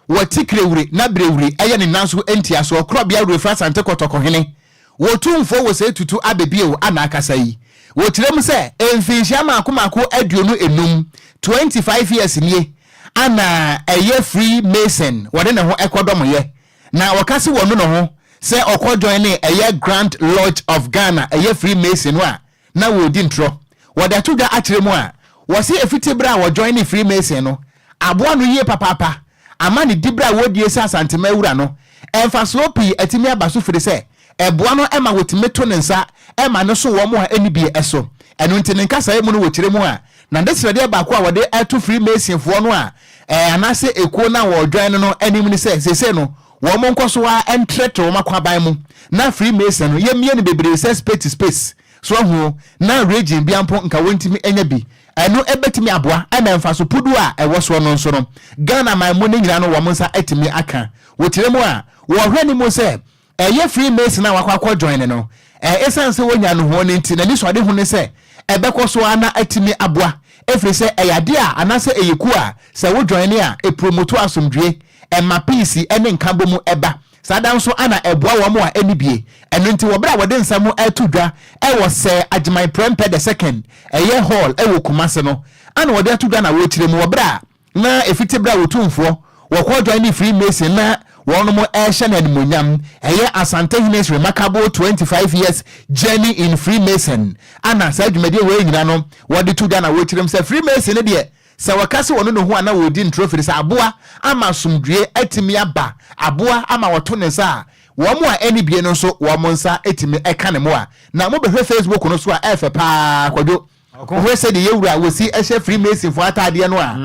wɔ Tikrewure na Brewure ɛyɛ ne nan so ntiasoɔ korɔbea wurefiri Asante Kɔtɔkɔhene wɔ Tumfoɔ wɔ Sɛ Tutu abɛbio ana akasa yi. Wɔkyerɛ mu sɛ mfinhyia maako maako 25, 25 years nie ana ɛyɛ Free Mason wɔde ne ho ɛkɔdɔmoyɛ na wɔka se wɔnu ne ho sɛ ɔkɔ joine ɛyɛ Grand Lodge of Ghana ɛyɛ Free Mason no a na wɔredi ntorɔ. Wɔde ato dwa akyerɛ mu a, wɔse ɛfiti berɛ a wɔjoinee Freemason no, aboa no yie papaapa ama ne diberɛ a wɔdie sɛ Asantema wura no, mfasoɔ pii atumi aba so firi sɛ ɛboa no ma wɔtumi to ne nsa ma no so wɔn a ɛnni bie so. Ɛno nti ne nkasaeɛ mu no wɔkyerɛ mu a, n'adesrɛdeɛ baako a wɔde to Freemasonfoɔ no a anaasɛ ekuo no a wɔjoine no anim ne sɛ seesei no wɔn nkɔ so ara ntrɛtrɛ wɔn akwaban mu na Freemason no yɛmmie no bebree sɛ space space so ahu o, na region bia mpo nka wɔntumi nya bi. Ɛno ɛbɛtumi aboa ɛna mfaso puduo a ɛwɔ soɔ no nso no Ghana man mu no nyinaa no wɔn nsa atumi aka. Wɔkyerɛ mu a, wɔhwɛ no mu sɛ ɛyɛ Freemason a wakɔ akɔ join no, ɛsiane sɛ wɔnya nnohoɔ no nti n'anisoadehu ne sɛ ɛbɛkɔ so ara na atumi aboa ɛfiri sɛ ɛyɛ adeɛ a anaasɛ ɛyɛ kuo a sɛ wo join a ɛpromoto asomdwie, ɛma peace ne nkabɔmu ba. Saa da nso na ɛboa wɔn a ɛnni bie. Ɛno nti wɔ berɛ a wɔde nsɛm reto dwa wɔ Sir Agyeman Prempeh the Second ɛyɛ Hall wɔ Kumasi no ana wɔde ato dwa na wɔrekyerɛ mu wɔ berɛ a na ɛfiti berɛ a Otumfoɔ wɔkɔ joine Freemason na wɔnom rehyɛ no animuonyam ɛyɛ Asantehene's Remarkable 25 Years Journey in Freemason ana saa dwumadie wei nyina no wɔde to dwa na wɔrekyerɛ mu sɛ Freemason no deɛ Sɛ wɔka sɛ wɔnu ne ho a na wɔredi ntorɔ ɛfiri sɛ aboa ama asomdwoeɛ atumi aba, aboa ama wɔto ne nsa a, wɔn a ɛnni bie no nso wɔn nsa tumi ka ne mmoa. Na mobɛhwɛ Facebook no so a ɛyɛ fɛ pa ara Kwadwo. Wohwɛ sɛdeɛ yɛn wura wɔsi hyɛ Freemasonfoɔ ataadeɛ no a,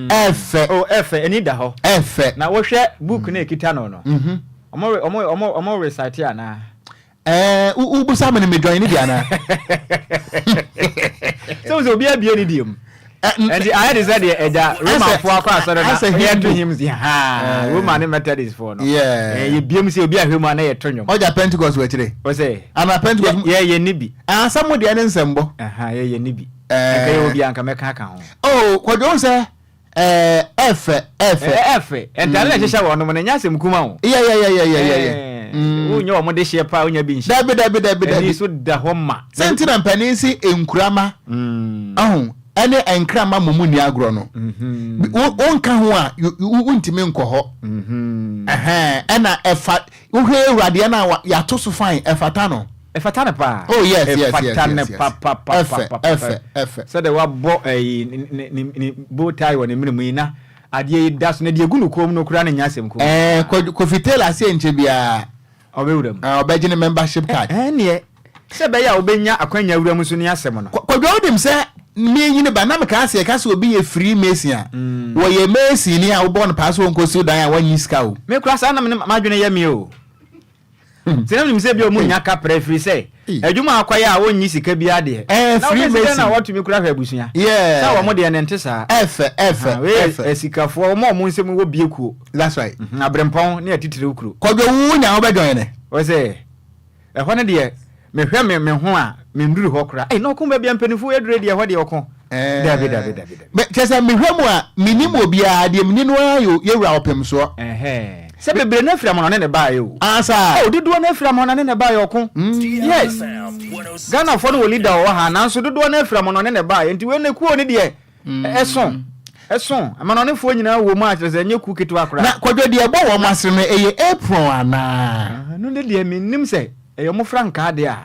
ɛyɛ fɛ. Oh, ɛyɛ fɛ, ani da hɔ. Ɛyɛ fɛ. Na wohwɛ book no a ɛkita no no, wɔn wɔn wɔn recite anaa? Ɛɛ wo wo busa me no me join ne bi anaa? Sɛ wo sɛ obi abie ne deɛ mu. Ɛnti ayɛ de sɛ deɛ ɛgya Romanfoɔ akɔ asɔre na yɛto hymns haa Roman ne Methodist foɔ no. Yɛbie mu sɛ obi ahwɛ mu a na yɛto nnwom. Ɔgya Pentecost wɔ akyire. Wɔ sɛ. Ana Pentecost. Yɛ yɛ ne bi. Asɛm mo deɛ ne nsɛmbɔ. Yɛ yɛ ne bi. Nka yɛ wɔ bi a nka mɛka aka ho. Oh kwadwo sɛ Ɛɛ ɛfɛ ɛfɛ. Ɛɛ ɛfɛ. Ntaade na ɛhyehyɛ wɔn nom no ɛnyɛ asɛm kuma o. Yɛ yɛ yɛ yɛ yɛ yɛ yɛ. Wonyɛ wɔn de hyeɛ paa wonya bi nhyɛ. Dabi dabi dabi dabi. Ani so da hɔ ma. Sɛ nti na mpanin si nkurama ahu ɛne nkrama mo mu ni agorɔ no. Wonka ho a wontumi nkɔ hɔ. Ɛhɛn ɛna ɛfa wohwɛ awuradeɛ no a yɛato so fine ɛfata no. Ɛfata no paa. Oh yes yes yes yes. Ɛfata no papapapa. Ɛfɛ ɛfɛ ɛfɛ. Sɛdeɛ wabɔ ɛyi ne ne ne bow tie wɔ ne mene mu yi na adeɛ yi da so na deɛ egu ne kɔn mu no koraa no nyɛ asɛm kumaa. Ɛɛ Kofi Taylor se nkyɛ biara. Ɔbɛwura mu. Ɛɛ ɔbɛgye ne membership card. Ɛnneɛ sɛ ɛbɛyɛ a wobɛnya akwanya awura mu nso ne asɛm no. Kwadwo wonim sɛ menyini ba na mekaa sɛ yɛka sɛ obi yɛ free mason a wɔyɛ mason ni a wobɔ no paa sɛ ɔnkɔsiw dan a wannye sika o. Me koraa saa na me m'adwene yɛ me o. Nti na menim sɛ ebia ɔmo nnya kaprɛ ɛfiri sɛ adwuma a akɔyɛ a ɔnnye sika biara deɛ na wobɛsi dɛn na watumi kora hwɛ abusua sɛ wɔn deɛ no ɛnte saa. Wei yɛ asikafoɔ wɔn a wɔn nsam wɔ bie kuo. That's right. Abrempɔn ne atitiriw kuro. Kwadwo wo nya wobɛ join ne. Ɔsɛ ɛhɔ no deɛ mehwɛ me me ho a menduru hɔ koraa. Ei na ɔko baabi a mpanimfoɔ aduru deɛ ɛhɔ deɛ ɔko. Dabi dabi dabi dabi. Bɛ kyerɛ sɛ mehwɛ mu a menim obiara deɛ meni no ara yɛ yɛwura ɔpemsoɔ. Ɛhɛɛ sɛ bebree no afiri amɔnɔne na ɛbaeɛ o. Ah saa. Oh dodoɔ no afiri amɔnɔne na ɛbaeɛ ɔko. Yes Ghanafoɔ no wɔ leader wɔ ha nanso dodoɔ no afiri amɔnɔne na ɛbaeɛ nti wei no kuo no deɛ ɛso ɛso amanɔnefoɔ nyinaa wɔ mu a kyerɛ sɛ ɛnyɛ kuo ketewa koraa. Na Kwadwo deɛ ɛbɔ wɔn asene no ɛyɛ apron anaa? Ɛno ne deɛ mennim sɛ ɛyɛ wɔn frankaa deɛ a.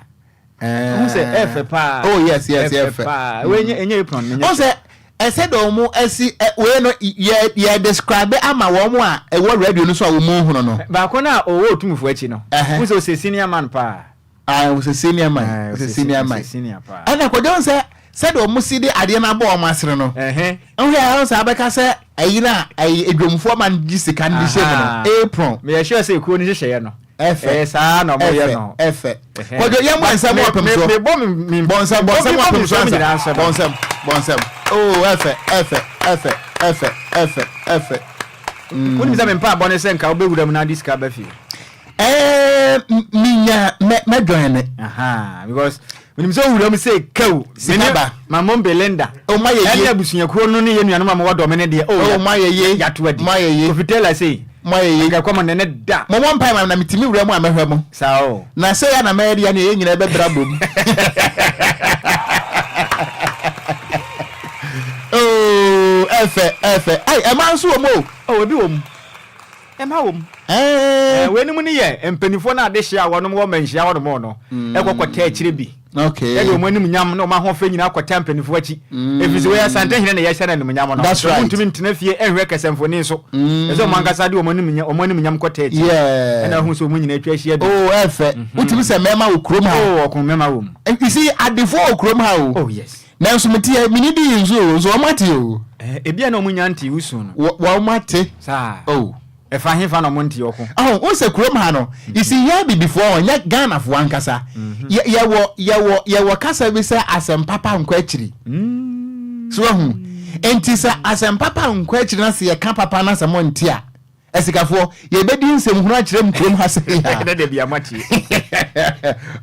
Wohu sɛ ɛfɛ paa. Oh yes yes ɛfɛ ɛfɛ paa. Wei nyɛ ɛnyɛ apron menyɛ. Wohu sɛ ɛsɛ dɛ wɔn asi wei no yɛ yɛ describe ama wɔn a ɛwɔ radio no so a wɔn nhunu no. Baako no a ɔwɔ otumfoɔ akyi no. Wohu sɛ ɔsɛ senior man paa. Ah, ɔsɛ senior man. Ɔsɛ senior man. Ɛna kɔdwa sɛ sɛdeɛ wɔn si de adeɛ no abɔ wɔn asene no. Nhwɛ ahụ sɛ abɛka sɛ ɛyi na ɛyi edwomfoɔ ma no gye sika no de hyɛ mu no apron. Meyɛ sure sɛ ekuo no nhyehyɛeɛ no. Ɛfɛ. Ɛyɛ saa na wɔyɛ no. Ɛfɛ. Ɛfɛ. Kɔdwo yɛn bɔ nsɛm wɔ pɛm so. Mebɔ me bɔ nsɛm bɔ nsɛm wɔ pɛm so ansa. Bɔ nsɛm bɔ nsɛm. Oo ɛfɛ ɛfɛ ɛfɛ ɛfɛ ɛfɛ ɛfɛ. Wonim sɛ me mpaabɔ ne sɛ nka wobɛwura mu na ade sika ba fie. Ɛɛ minya mɛ mɛ join ne. Aha because menim sɛ owura mu sɛ kaw. Sika ba. Ma mom Belinda. O ma yɛ yie. Ɛne abusuakuo no ne yɛ nuanom a mowɔ dɔme ne deɛ. O ma yɛ yie. Yato adi. Ma yɛ yie. Kofi Taylor sei. Ma yɛ yie. Nka kɔm ne ne da. Mo mɔ mpae ma na metumi wura mu a mɛhwɛ mo. Saa o. Na sɛ ya na mɛyɛ deɛ ne yɛn nyinaa bɛbra bom. Oo ɛfɛ ɛfɛ. Ai ɛma nso wɔ mu o. O ebi wɔ mu. Ɛma wɔ mu. Ɛɛ. Weinom ne yɛ mpanimfoɔ no adehyeɛ a wɔnom wɔ manhyia hɔnom no ɛkɔ kɔtaa akyire bi. Okay. Ɛde wɔn anim nyam ne wɔn ahoɔfɛ nyinaa kɔtaa mpanimfoɔ akyi. Ɛfiri sɛ wei Asantehene na yɛhyɛ no animuonyam no. That's right. Wɔntumi ntena fie nhwɛ kɛsɛmfoni so. Ɛsɛ wɔn ankasa de wɔn anim wɔn anim nyam kɔtaa akyi. Yeah. Ɛna ahu sɛ wɔn nyinaa atwa ahyia bi. Oh, ɛfɛ. Wotumi sɛ mmarima wɔ kurom ha. Oh, ɔko mmarima wɔ mu. You see, adefoɔ wɔ kurom ha o. Oh, yes. Nanso mete ha, menni dii nso o, nso wɔn ate o. Eh, ebia na wɔn nya ntee wo su no. Wɔ, wɔn ate. Saa. Oh. Ɛfa hefa na wɔn ntee ɔko? Ɔho, wohu sɛ kurom ha no, you see, yɛn abibifoɔ hɔ, nyɛ Ghanafoɔ ankasa, yɛ, yɛwɔ, yɛwɔ, yɛwɔ kasa bi sɛ asɛm papa nkɔ akyiri. So wahu? Enti sɛ asɛm papa nkɔ akyiri na sɛ yɛka papa na sɛ monte a, Asikafoɔ, yɛbɛdi nsɛmhunu akyerɛ mu kurom ha sɛ ya. Ɛnɛ deɛ bia moatie.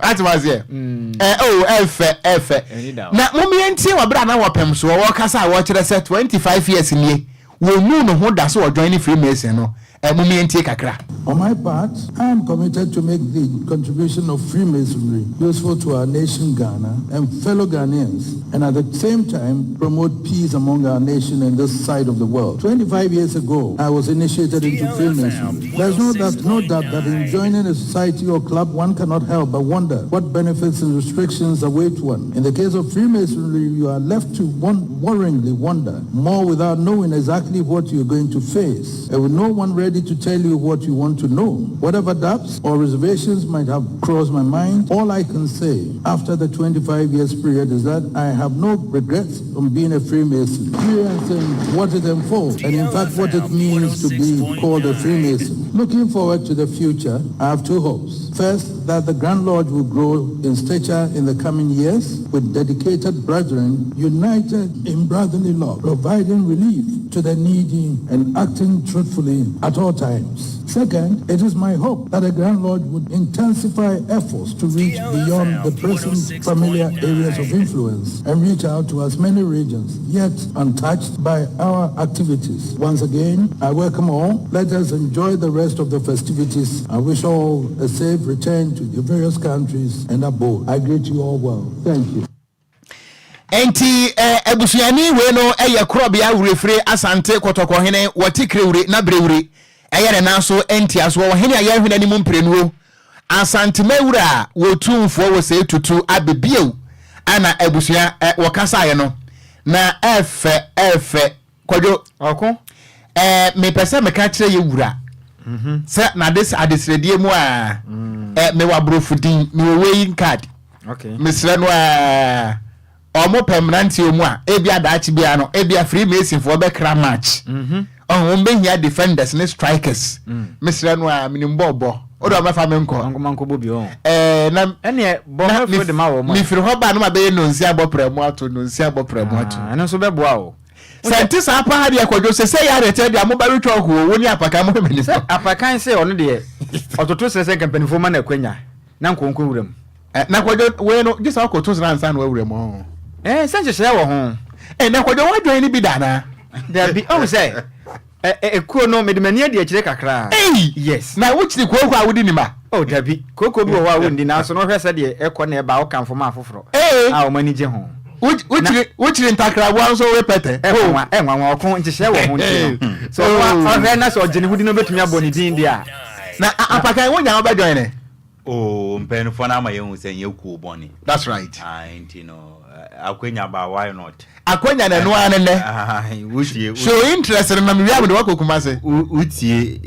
Ate ma aseɛ. Ɛ o ɛfɛ ɛfɛ. Na mo yɛntie wɔ berɛ a na wɔpem soɔ wɔkasa a wɔkyerɛ sɛ 25 years nie wɔnuu ne ho da so wɔ join ne Freemason no. Ɛ mo yɛntie kakra. On my part, I am committed to make the contribution of Freemasonry useful to our nation Ghana and fellow Ghanaians and at the same time promote peace among our nation and this side of the world. 25 years ago, I was initiated into Freemasonry. There's no doubt, no doubt that in joining a society or club, one cannot help but wonder what benefits and restrictions await one. In the case of Freemasonry, you are left to worryingly wonder more without knowing exactly what you're going to face, and with no one ready to tell you what you want to know. Whatever doubts or reservations might have crossed my mind, all I can say after the 25 years period is that I have no regrets on being a Freemason, experiencing what it unfolds and in fact what it means to be called a Freemason. Looking forward to the future, I have two hopes. First, that the Grand Lodge will grow in stature in the coming years with dedicated brethren united in brotherly love, providing relief to the needy and acting truthfully at all times. Second, it is my hope that the Grand Lodge would intensify efforts to reach beyond the present familiar areas of influence and reach out to as many regions yet untouched by our activities. Once again, I welcome all. Let us enjoy the rest of the festivities. I wish all a safe return to your various countries and abode. I greet you all well. Thank you. Enti eh, abusuani wei no yɛ Korɔbea Wurefire Asante Kɔtɔkɔhene wɔte Krewure na Brewure ɛyɛ ne nan so ntiasoɔ ɔhene a yɛnhwene anim mprɛnuo Asantemawura a wɔtumfoɔ wɔ sɛi tutu abɛbiew ana abusua eh, wɔkasaeɛ no na ɛfɛ ɛfɛ Kwadwo. Ɔko. Ɛɛ mepɛ sɛ meka kyerɛ yɛ wura mhm. sɛ n'ade adesrɛdeɛ mu a mm. ɛ mewɔ aborɔfo din mewɔ weighing card. Okay. Mesrɛ no a ɔmo pɛ mmeranteɛ mu a ebi adaakye biara no ebi a freemason foɔ bɛkra match. Mhm. Ɔho wɔn bɛhia defenders ne strikers. Mm. Mesrɛ no a menim bɔɔl bɔ. O de ɔmɛfa me nkɔ. Nkɔmɔ nkɔbɔ bi ɔn. Ɛɛ na ɛneɛ bɔ mɛfo de ma wɔn. Mefiri hɔ ba no ma bɛyɛ nonsi abɔ prɛmo ato nonsi abɔ prɛmo ato. Ah, ɛno nso bɛboa o. Sɛ nte saa paa deɛ Kwadwo sɛ sɛ yɛ adeɛ deɛ mo ba retwa ɔko o wo ne apakan mo hwɛ m'anim. Sɛ apakan sɛ ɔno deɛ ɔtoto srɛ sɛ nka mpanimfoɔ ma no akwanya na nka ɔnkɔ wura mu. Eh, na Kwadwo wei no gye sɛ ɔkɔto srɛ ansa na wawura mu ɔho. Eh, sɛ nhyehyɛeɛ wɔ ho. Eh, na Kwadwo woadwan no bi da anaa? Dabi, ɔhu sɛ ekuo no mede m'ani adi akyire kakra. Ei! Yes. Na wokyiri kooko a wodi nim a? Oh, dabi. Kooko bi wɔ hɔ a wondi nanso no wohwɛ sɛdeɛ ɛkɔ na ɛba a wokamfo ma afoforɔ Ee! a wɔn ani gye ho. Wokyiri wokyiri ntakraboa nso we pɛtɛ. Ɛnwanwa ɛnwanwa ɔko nhyehyɛɛ wɔ ho nti no. Sɛ ɔko ɔhwɛ na sɛ ɔgye ne ho di na obetumi abɔ ne din deɛ a. Na apakan wonya wobɛjoin ne? Oh, mpanyinfoɔ no ama yɛhu sɛ nyɛ kuo bɔne. That's right. Ah, nti no, akwanya ba, why not? Akwanya na ɛno ara ne nnɛ. Wotie. Show interest no na mewia mede wakɔ Kumase. Wotie.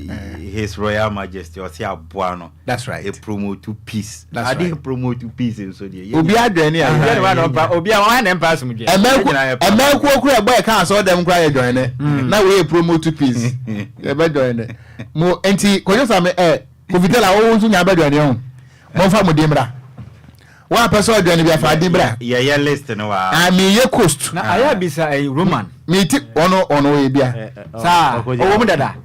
His Royal Majesty ɔse aboa no. That's right. E promote peace. That's Ade right. promote peace nso deɛ. yɛn Obi nyinaa- adwene ne Obi ayɛ. a ɔmpa obi a wɔn na mpa asomdwe. Ɛmɛkuo kura ɛbɔ ɛka asɔ dɛm kura yɛ join ne. Na wei yɛ promote peace. Yɛbɛ join ne. Mo nti Kojo Sami ɛ Kofi Taylor wo nso nya bɛ join ne ho. Momfa mo din bra. Wo a pɛ sɛ ɔjoin bi afa din bra. Yɛyɛ list no wa. Ah meyɛ coast. Na ayɛ abisa ɛyi Roman. Mi ti ɔno ɔno oyɛ bia. Saa ɔwɔ mu dada.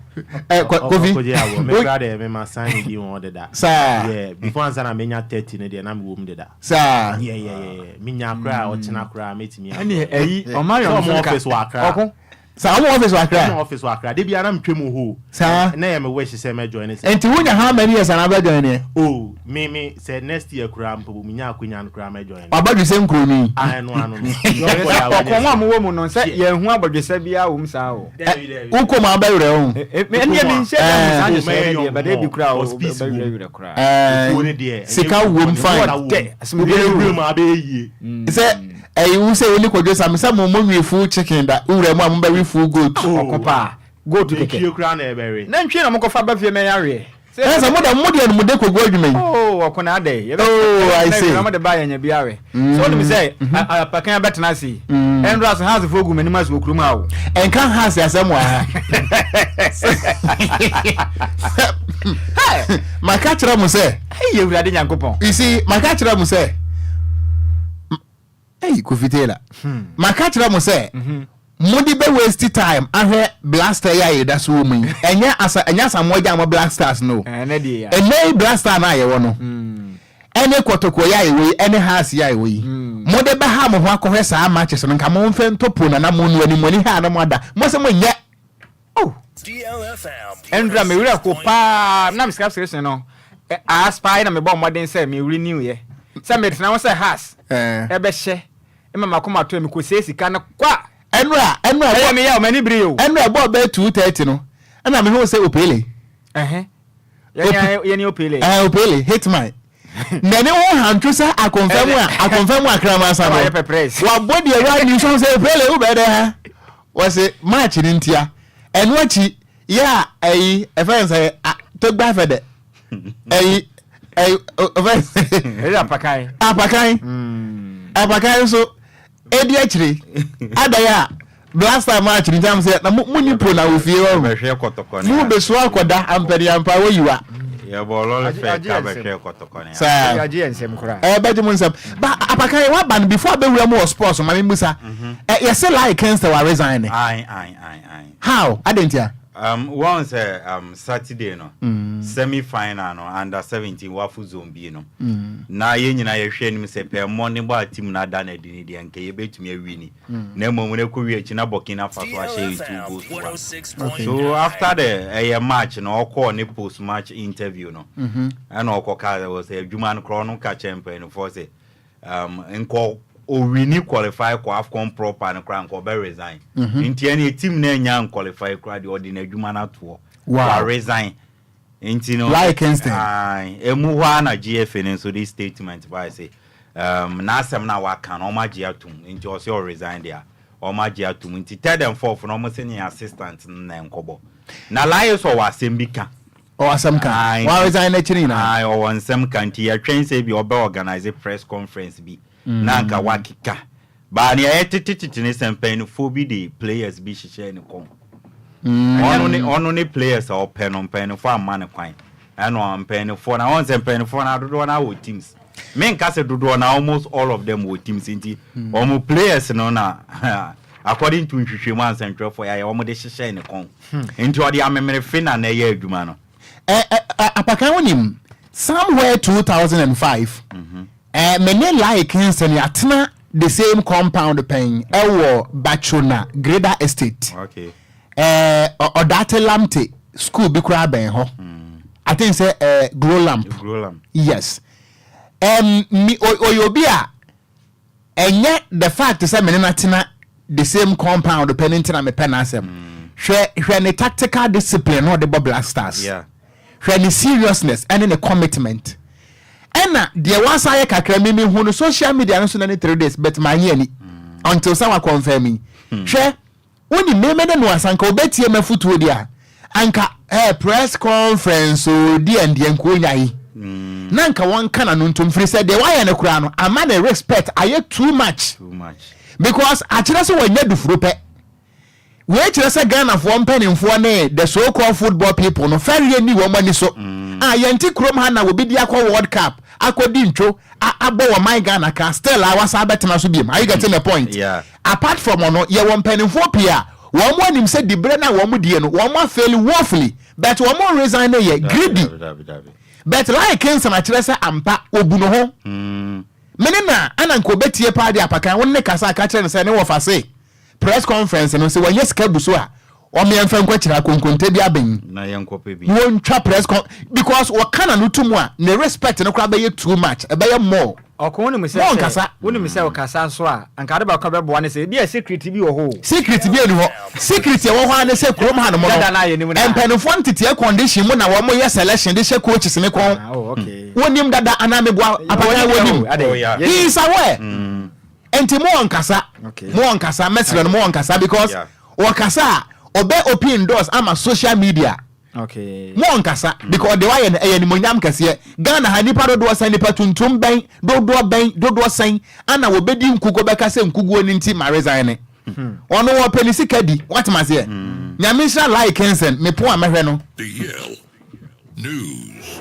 Ɛ Kofi. Ɔkɔgye awɔ me kura deɛ me ma sign me din wɔn deda. Saa. Yeah before ansa na menya 30 no deɛ na me wɔ mu deda. Saa. Yeah. Menya kura ɔkyena kura metumi. Ɛne ɛyi ɔma yɔn so office wɔ Accra. Ɔko. Saa ɔmo office wɔ Accra. Ɔmo office wɔ Accra. De bi anam twɛ mu hɔ. Saa. Na yɛ me wish sɛ mɛ join ne. Nti wonya how many years ana bɛ join ne? Oh me sɛ next year kura mpo me nya akonya no kura mɛ join. Wabadwesɛ nkuroni. Ah ɛno ano no. Ɔkɔn mu a mowɔ mu no sɛ yɛn ho abɔdwesɛ biara wɔ mu saa o. Wokɔ mu abɛwerɛ o. Ɛne mi nhyɛ da mu saa nhyehyɛ deɛ bɛdɛ bi kura o bɛwerɛwerɛ koraa. Sika wom fine. Wobɛwerɛ mu abɛyɛ yie. Sɛ ɛyi wo sɛ wo ne Kwadwo Sami sɛ mo mo nwi full chicken da wowura mu a mo bɛwe full goat. Ɔko paa goat kɛkɛ. Nantwie koraa na ɛbɛwe. Nantwie na mo kɔfa ba fie mɛyɛ aweɛ. Ɛna sɛ mo da mo deɛ no mo de kogu adwuma yi. Oh ɔko na adɛ. Oh I see. Na mo de ba yɛn nya bi awe. So wonim sɛ apakan abɛtena ase yi. Ɛnora so house foɔ gu m'anim ase wɔ kurom ha o. Ɛnka house asɛm wɔ ha. Maka kyerɛ mo sɛ. Ɛyɛ Awurade Nyankopɔn. You see, maka kyerɛ mo sɛ. Hey, Kofi Taylor. Maka kyerɛ mo sɛ. Mode bɛ waste time ahwɛ Black Star yi a yɛda so wɔ mu yi. Ɛnyɛ asa ɛnyɛ Asamoah Gyan mo Black Stars no. Ɛnɛ yi Black Star no a yɛwɔ no. Ɛne Kɔtɔkɔ yi a yɛwɔ yi ɛne Hearts yi a yɛwɔ yi. Mode bɛha mo ho akɔhwɛ saa matches no nka mo mfɛ ntɔ po na na mo no anim mo ani ha na mo ada. Mo sɛ mo nyɛ. Oh. Ɛndra me werɛ ho paa na me subscription no aspire na mebɔ mmɔden sɛ me renew yɛ. Sɛ metena ho sɛ Hearts ɛbɛhyɛ ma makoma tɔ me kɔsie sika no kwa. Ɛnora ɛnora ɛyɛ me yɛ m'ani bere o. Ɛnora ɛbɔɔ bɛyɛ 2:30 no ɛna me hu sɛ Opele. Ɛhɛn. Yɛne Opele. Ɛɛ Opele hitman. N'ani ho hantwo sɛ akonfɛ mu a akonfɛ mu akraman sa no. Wabɔ deɛ wura ni so sɛ Opele wo bɛyɛ dɛ ha. Wɔse match no ntia. Ɛno akyi yɛ a ɛyi ɛfɛ nsɛ togba fɛ dɛ. Ɛyi ɛyi ɛfɛ Ɛyɛ apakan. Apakan. Apakan nso edi akyire adan a blaster match ni tam sɛ na mo mo ni po na wɔ fie hɔ Bɛhwɛ kɔtɔkɔ ne mo beso akɔda ampɛni ampa wɔyiwa. Yɛbɔ lɔre fɛ ka bɛhwɛ kɔtɔkɔ ne saa Agye yɛ nsɛm koraa. ɛɛ bɛgye mo nsɛm ba apakan yɛ waba no before abɛwura mu wɔ sports ma mi musa ɛ yɛsɛ lai Kingston wa resign ne Ae ae ae ae. how adentia. Wɔn sɛ Saturday no semi final no under 17 WAFU zone B no na yɛn nyinaa yɛhwɛ anim sɛ pɛɛ mmɔden bɔ a team no ada no adi no deɛ nka yɛbɛtumi awini na mmom no ɛkɔ wie akyi na Burkina Faso ahyɛ yɛn 2 goals to 1. So after the ɛyɛ match no ɔkɔɔ ne post match interview no ɛna ɔkɔ kaa sɛ sɛ adwuma no korɔ ɔno ka kyerɛ mpanimfoɔ sɛ nkɔ owini qualify kɔ AFCON proper no koraa nka ɔbɛ resign. Nti ɛne team no anya nqualify koraa deɛ ɔde n'adwuma no atoɔ. Wa resign. Nti no Lai Kingston. Aye, emu hɔ a na GFA no nso de statement baa sɛ n'asɛm no a waka no ɔmo agye atom nti ɔsɛ ɔresign deɛ ɔmo agye atom nti third and fourth no ɔmo sɛ ne assistant no na nkɔbɔ. Na Lai sɛ ɔwɔ asɛm bi ka. Ɔwɔ asɛm ka. Wa resign n'akyiri nyinaa. Aye, ɔwɔ nsɛm ka nti yɛtwɛn sɛ bi ɔbɛ organize press conference bi na anka wakeka. Baa nea yɛtetetete ne sɛ mpanyinfoɔ bi de players bi hyehyɛ ne kɔn. Ɔno ne players a ɔpɛ no mpanyinfoɔ amma ne kwan. Ɛna mpanyinfoɔ na wɔn sɛ mpanyinfoɔ na dodoɔ na wɔ teams. Menka sɛ dodoɔ na almost all of them wɔ teams nti wɔn players no na according to nhwehwɛmu ansɛntwerɛfoɔ yɛayɛ wɔn de hyehyɛ ne kɔn. Nti ɔde amemerefe na na ɛyɛ adwuma no. Apakan wonim somewhere 2005 me ne Lai Kingston yɛatena the same compound pɛn ɛwɔ Bachona Greda Estate. Okay. Ɔdate Lamte school bi koraa bɛn hɔ. I think sɛ Glow Lamp. Glow Lamp. Yes. Mi ɔyɛ obi a ɛnyɛ the fact sɛ me ne no atena the same compound pɛ ne ntina mepɛ n'asɛm. Hwɛ ne tactical discipline na ɔde bɔ Black Stars. Hwɛ ne seriousness ɛne ne commitment. Ɛna deɛ wasa yɛ kakra mi mi hu no social media no so na ne 3 days but maa nye ani until sɛ wa confirm yi. Hwɛ woni mmemme ne no asanka obetie mafutuo deɛ a Anka eh, press conference o deɛ ndeɛ nka onya yi. Na nka wɔnka n'ano ntom firi sɛ deɛ wayɛ no koraa no ama ne respect ayɛ too much. Too much. Because akyerɛ sɛ wɔnyɛ dufuro pɛ. Wei kyerɛ sɛ Ghanafoɔ mpanimfoɔ ne the so called football people no fɛreɛ nni wɔn ani so. Ah, yɛnte kurom ha na obi de akɔ World Cup akɔdi ntwo a abɔ wɔ man Ghana ka still a wasan abɛtena so biom. Are you getting the point? Yeah. Apart from ɔno, yɛwɔ mpanimfoɔ pii a wɔn anim sɛ diberɛ no a wɔn die no wɔn afaili woefully but wɔn resign no yɛ greedy. Dabi, dabi, dabi. But Laryy Kingston akyerɛ sɛ ampa obu ne ho. Me ne na ana nka obetie paa de apakan wo ne kasa a ka kyerɛ no sɛ ne wɔfa se press conference no sɛ wanya sika bu so a ɔmeɛ mfa nkɔ akyiri akonkonte bi abɛn na yɛnkɔpɛ bi na wɔntwa press con because wɔka na no to mu a ne respect no koraa bɛyɛ too much, ɛbɛyɛ more. Ɔko wonim sɛ More sɛ nkasa. wonim sɛ ɔkasa nso a anka ade baako a bɛboa ne sɛ ebi a secret bi wɔ hɔ o. Secret bi nni hɔ. Secret a ɛwɔ hɔ ara ne sɛ kurom hanom no Dada no a yɛnim no a. mpanimfoɔ nteteɛ condition mu na wɔyɛ selection de hyɛ coaches no kɔn. Ah, oh, okay. Wonim dada anaa meboa apakan Wɔnim wonim. o, adɛn? Oh, yeah. He is aware. Nti mo ɔnkasa. Okay. Mo ɔnkasa mɛsrɛ no mo ɔnkasa because Yeah. ɔkasa a ɔbɛ open doors ama social media. Okay. Mo ɔnkasa because ɔde wayɛ no ɛyɛ animonyam kɛseɛ. Ghana ha nipa dodoɔ sɛn nipa tuntum bɛn dodoɔ bɛn dodoɔ sɛn ana wɔbɛdi nkuguo bɛka sɛ nkuguo no nti ma resign ne. Ɔno ɔpɛ ne sika di wate maseɛ. Nyame nhyira Lai Kensen me po a mɛhwɛ no. The Yale News.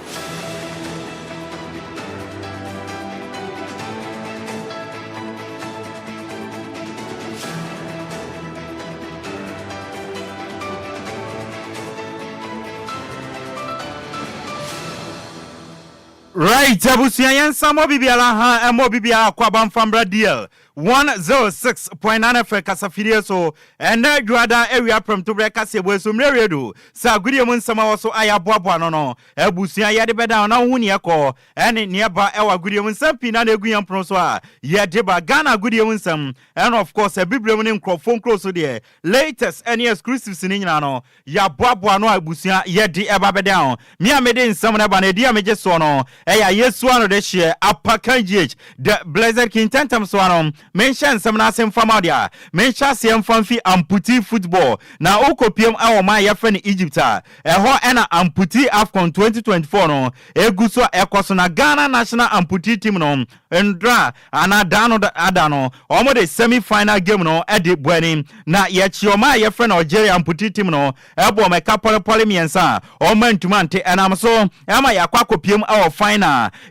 Right abusua yɛn nsa mmɔ bibiara ha ɛmmɔ bibiara akɔ abanfambra DL 106.9 FM kasafidie so ɛnɛ dwoada awia prɛmtoberɛ kaseɛbɔ so mmerɛ wie du sɛ agodie mu nsɛm a wɔ so ayɛ aboaboa no no abusua yɛde bɛda na wohu neɛ kɔ ɛne neɛ ba ɛwɔ agodie mu nsɛm pii na na ɛgu yɛn pono so a yɛde ba Ghana agodie mu nsɛm and of course abibire mu ne nkurɔfoɔ nkuro so deɛ latest ɛne exclusives ne nyinaa no Yɛaboaboa ano a abusua yɛde ɛba bɛdan ho. Me a mede nsɛm no ba no, ɛdin a megye soɔ no yɛ Ayesua no de hyeɛ Apakan GH, The Blessed King. Ntɛntɛm so ara no, menhyɛ nsɛm no ase mfa ma wo deɛ a, menhyɛ aseɛ mfa mfi Amputi Football. Na wokɔpiem wɔ ɔman a yɛfrɛ no Egypt a, ɛhɔ na Amputi AFCON 2024 no ɛgu so a ɛkɔ so. Na Ghana National Amputi Team no Ndra anaa da no ada no, wɔde semi final game no de bɔ ani. Na yɛkye wɔn a yɛfrɛ no Algeria mputi team no bɔ wɔn ɛka pɔlepɔle mmiɛnsa a wɔn antumi ante. Ɛnam so ma yɛakɔ akɔpiem wɔ final.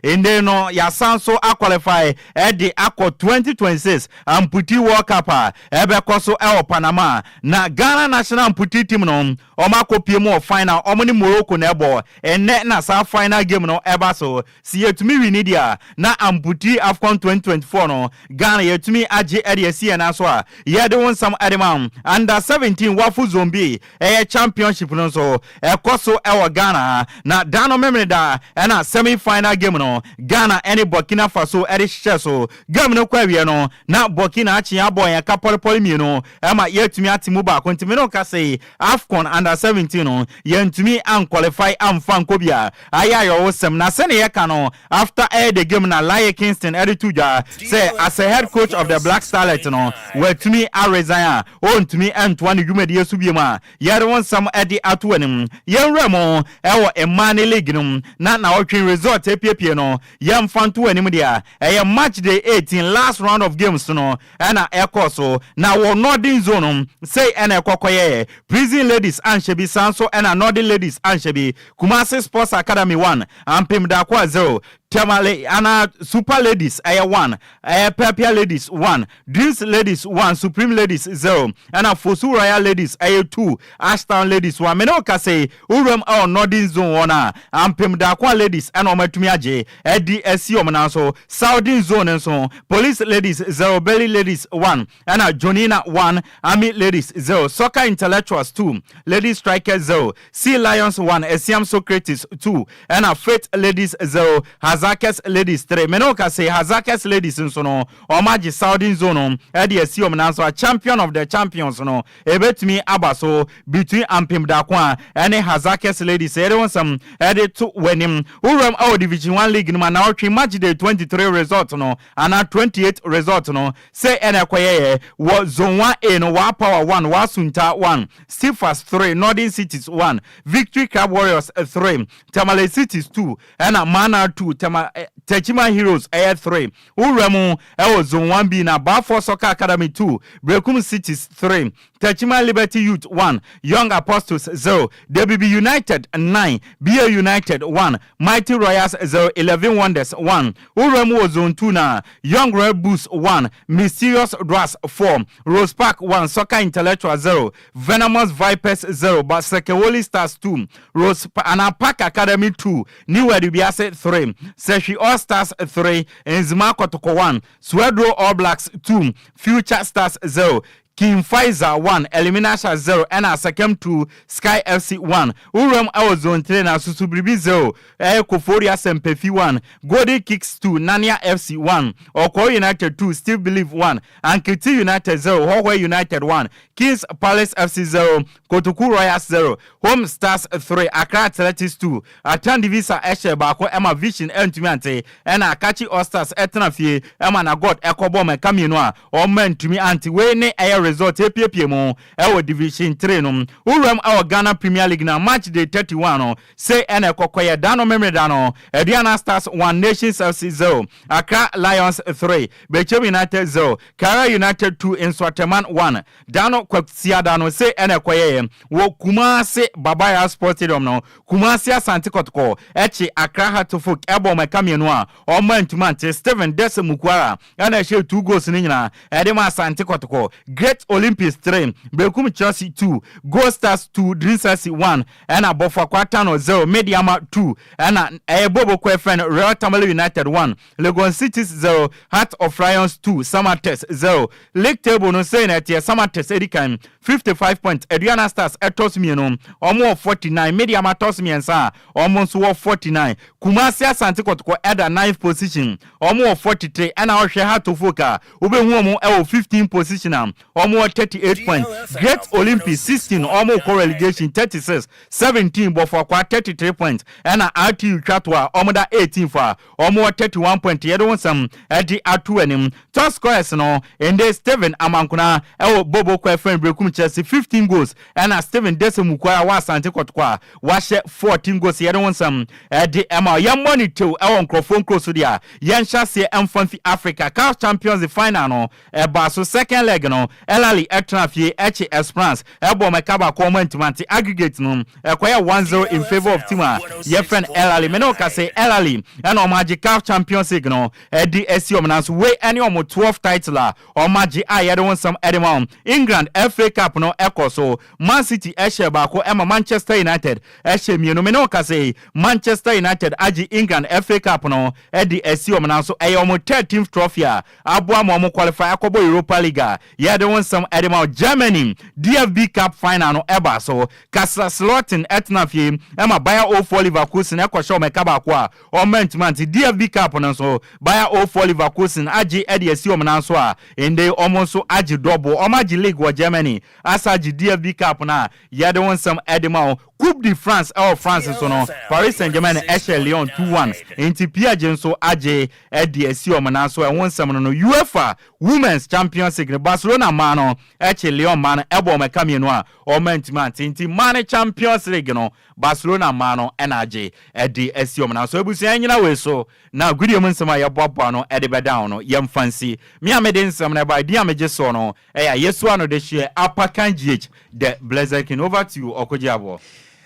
Nnɛ no yɛasan so aqualify de akɔ 2026 Amputi World Cup a ɛbɛkɔ so wɔ Panama. Na Ghana national amputi team no wɔn akɔpiem wɔ final. Wɔn ne Morocco na ɛbɔ. Nnɛ na saa final game no ɛba so. Se yɛtumi wini deɛ a, na amputi Afcon 2024 no, Ghana yɛatumi agye de asi yɛn nan so a yɛde wo nsɛm de ma wo. Under 17 Wafu Zone B ɛyɛ championship no nso ɛkɔ so wɔ Ghana ha, na da no Memeneda ɛna semi final game no Ghana ne Burkina Faso de hyehyɛ so. Game no kɔ awieɛ no, na Burkina akye abɔ yɛn ka pɔlepɔle mmienu ma yɛatumi ate mu baako nti me ne wo kasa yi Afcon Under 17 no yɛantumi anqualify amfa ankɔ bi a Ayɛ ayɔwosɛm na sɛnea yɛka no after ɛyɛ the game na Laryea Kingston de to dwa sɛ as a head coach of the Black Starlets no watumi a resign a ɔntumi ntoa ne dwumadie so biom a yɛde wo nsɛm de ato w'anim. Yɛnwura mu wɔ mmaa ne league no mu na naɔtwe result apiepie no yɛmfa nto w'anim deɛ a ɛyɛ match day 18 last round of games no na ɛkɔɔ so na wɔ Northern zone no sei na ɛkɔ kɔyɛɛ Prison Ladies anhyɛ bi saa nso na Northern Ladies anhyɛ bi Kumasi Sports Academy 1, Ampem Darkoa 0, Tamale anaa Super Ladies ɛyɛ 1, ɛyɛ Pɛpia Ladies 1, Dreams Ladies 1, Supreme Ladies 0, ɛna Fosu Royal Ladies ɛyɛ 2, Ashtown Ladies 1. Me ne wo kasa yi, wo wuram ɛwɔ Northern Zone hɔ no a, Ampem Darkoa Ladies ɛna wɔn atumi agye ɛde asi wɔn nan so. Southern Zone nso, Police Ladies 0, Belly Ladies 1, ɛna Jonina 1, Army Ladies 0, Soccer Intellectuals 2, Ladies Strikers 0, Sea Lions 1, Asiam Socrates 2, ɛna Faith Ladies 0, Hazard. Hasaacas Ladies 3. Me ne wo kasa yi, Hasaacas Ladies nso no, wɔagye Southern Zone no de asi wɔn nan so a champion of the champions no ɛbɛtumi aba so between Ampem Darkoa ne Hasaacas Ladies. Yɛde wo nsɛm de to w'anim. Wo wuram wɔ Division 1 League no mu a, naawɔtwe match day 23 result no anaa 28 result no sei ɛna ɛkɔyɛeɛ wɔ Zone 1A no, Waa Power 1, Waa Sunta 1, Sifas 3, Northern Cities 1, Victory Club Warriors 3, Tamale Cities 2, ɛna Maana 2, Tema, Techiman Heroes ɛyɛ 3. Wowura mu ɛwɔ Zone 1B na Balfour Soccer Academy 2, Berekum Cities 3, Techiman Liberty Youth 1, Young Apostles 0, Debibi United 9, BA United 1, Mighty Royals 0, 11 Wonders 1. Wowura mu wɔ Zone 2 na Young Red Bulls 1, Mysterious Dwarfs 4, Rose Park 1, Soccer Intellectual 0, Venomous Vipers 0, Baseke Holy Stars 2, Rose anaa Park Academy 2, New Adubiase 3, Sehwi All Stars 3, Nzema Kotoko 1, Swedro All Blacks 2, Future Stars 0, King Faisal 1, Eliminasha 0, ɛna Asekem 2, Sky FC 1. Wuram ɛwɔ Zone 3 na Susu Biribi 0, ɛyɛ Koforidua Sempefi 1, Golden Kicks 2, Nania FC 1, Ɔkɔɔ United 2, Steve Believe 1, Ankiti United 0, Hohoe United 1, Kings Palace FC 0, Kotoku Royals 0, Home Stars 3, Accra Athletics 2. Atan Divisa ɛhyɛ baako ɛma Vision ɛntumi ante, ɛna Akakyi All Stars ɛtena fie ɛma na God ɛkɔbɔ mɛka mmienu a ɔma ntumi ante. Wei ne ɛyɛ result epiepie mu ɛwɔ Division 3 no. Wuram ɛwɔ Ghana Premier League na match day 31 no se ɛna ɛkɔkɔyɛ dano memreda no, Aduana Stars 1, Nations FC 0, Accra Lions 3, Bechem United 0, Karela United 2, Nsoatreman 1. Dano Kwasiada no se ɛna ɛkɔyɛyɛ wɔ Kumase Baba Yara Sports Stadium no, Kumase Asante Kɔtɔkɔ ɛkye Accra Hearts of Oak ɛbɔ ɔmo ɛka mmienu a ɔmo ntumi ante. Steven Dese Mukwala ɛna ɛhyɛ two goals no nyinaa ɛde ma Asante Kɔtɔkɔ. Great Olympics 3, Berekum Chelsea 2, Gold Stars 2, Dreams FC 1, ɛna Bofoakwa Tano 0, Medeama 2, ɛna ɛyɛ Bobo kɔ ɛfɛn no Real Tamale United 1, Legon Cities 0, Heart of Lions 2, Samartex 0. League table no sɛn na ɛteɛ: Samartex edi kan 55 points, Aduana Stars ɛtɔ so mmienu, ɔmo wɔ 49, Medeama tɔ so mmiɛnsa a ɔmo nso wɔ 49, Kumasi Asante Kɔtɔkɔ ɛda ninth position, ɔmo wɔ 43, ɛna ɔhwɛ Hearts of Oak a wobɛhu ɔmo ɛwɔ 15 position a ɔmo wɔ 38 points, Great Olympics 16, ɔmo kɔ relegation, 36, 17 Bofoakwa 33 points, ɛna RTU twa to a ɔmo da 18 fo a ɔmo wɔ 31 point. Yɛde wɔn nsɛm ɛde ato anim. Top scorers no nde Steven Amankona ɛwɔ Bobo kɔ ɛfɛn Berekum Chelsea 15 goals, ɛna Steven Dese Mukwala wɔ Asante Kɔtɔkɔ a wahyɛ 14 goals. Yɛde wɔn nsɛm ɛde ɛma yɛmmɔ ne tew ɛwɔ nkurɔfoɔ nkuro so deɛ a yɛnhyɛ aseɛ ɛmfa mfi Africa CAF Champions League final no ɛbaa so. Second leg no, Al Ahly ɛtena fie ɛkye Esperance ɛbɔ mɛka baako, ɔmo ntoma aggregate no ɛkɔyɛ 1-0 in favour of team a yɛfrɛ no Al Ahly. Mene ɔka sɛ Al Ahly ɛna ɔmo agye CAF Champions League no ɛde asi ɔmo nanso. Wei ɛne ɔmo 12 title a ɔmo agye a yɛde wɔn nsɛm ɛde ma wɔn. England FA Cup no ɛkɔ so, Man City ɛhyɛ baako ɛma Manchester United ɛhyɛ mmienu. Mene ɔka sɛ Manchester United agye England FA Cup no ɛde asi ɔmo nanso. Ɛyɛ ɔmo 13th trophy a aboa ma ɔmo qualify akɔbɔ Europa League a yɛde wɔn nsɛm ɛde ma. Germany DFB Cup final no ɛba so, Kaiserslautern ɛtena fie ɛma Bayer 04 Leverkusen ɛkɔhyɛ ɔmo ɛka baako a ɔmo ntoma nti. DFB Cup no nso, Bayer 04 Leverkusen agye ɛde asi ɔmo nan so a nde ɔmo nso agye double. Ɔmo agye league wɔ Germany asa agye DFB Cup no a yɛde wɔn nsɛm ɛde ma wɔn. Coupe de France ɛwɔ France nso no, Paris Saint Germain ɛhyɛ Lyon 2-1, nti PSG nso agye ɛde asi ɔmo nan so. Ɛho nsɛm no, UEFA Women's Champions League no, Barcelona maa no ɛkye Lyon maa no ɛbɔ ɔmo ɛka mmienu a ɔmo ntumi ante, nti maa no Champions League no, Barcelona maa no ɛna agye ɛde asi ɔmo nan so. Abusua nyina wei so na agudie mu nsɛm a yɛboaboa no ɛde bɛda ho no, yɛmfa nsi. Me a mede nsɛm no ɛba di a megye soɔ no ɛyɛ Yesu ano de hyɛ Apakan GH, the Blessed King. Over to you, Ɔkogye Aboɔ.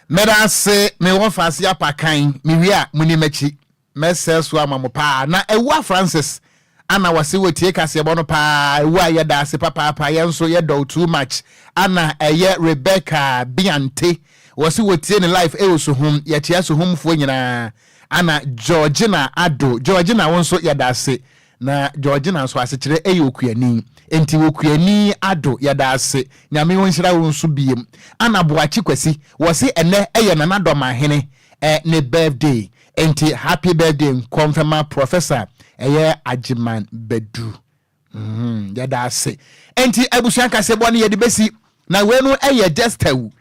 Mɛda ase, mewɔ faase Apakan. Mewie a monim akyi mɛsɛ so ama mo paa. Na Awua Francis ana wɔse wɔtie kaseɛbɔ no paa. Ɛwu a yɛda ase papaapa, yɛn nso yɛdɔw too much. Ana ɛyɛ Rebecca Biante, wɔse wɔtie ne live ɛwɔ Suhum. Yɛkyea Suhumfoɔ nyinaa. Ana Georgina Ado, Georgina, wo nso yɛda ase. Na Georgina nso asekyerɛ ɛyɛ okuani, nti okuani Ado, yɛda ase. Nyame wo nhyira wo nso biem. Ana Boakye Kwasi, wɔse ɛnɛ ɛyɛ Nana Dɔmahene ne birthday. Enti happy birthday nkɔ mfɛma Professor ɛyɛ Agyeman Badu. Mm, yɛda ase. Enti abusua nkasɛbɔ no yɛde bɛsi na wei no ɛyɛ just awu.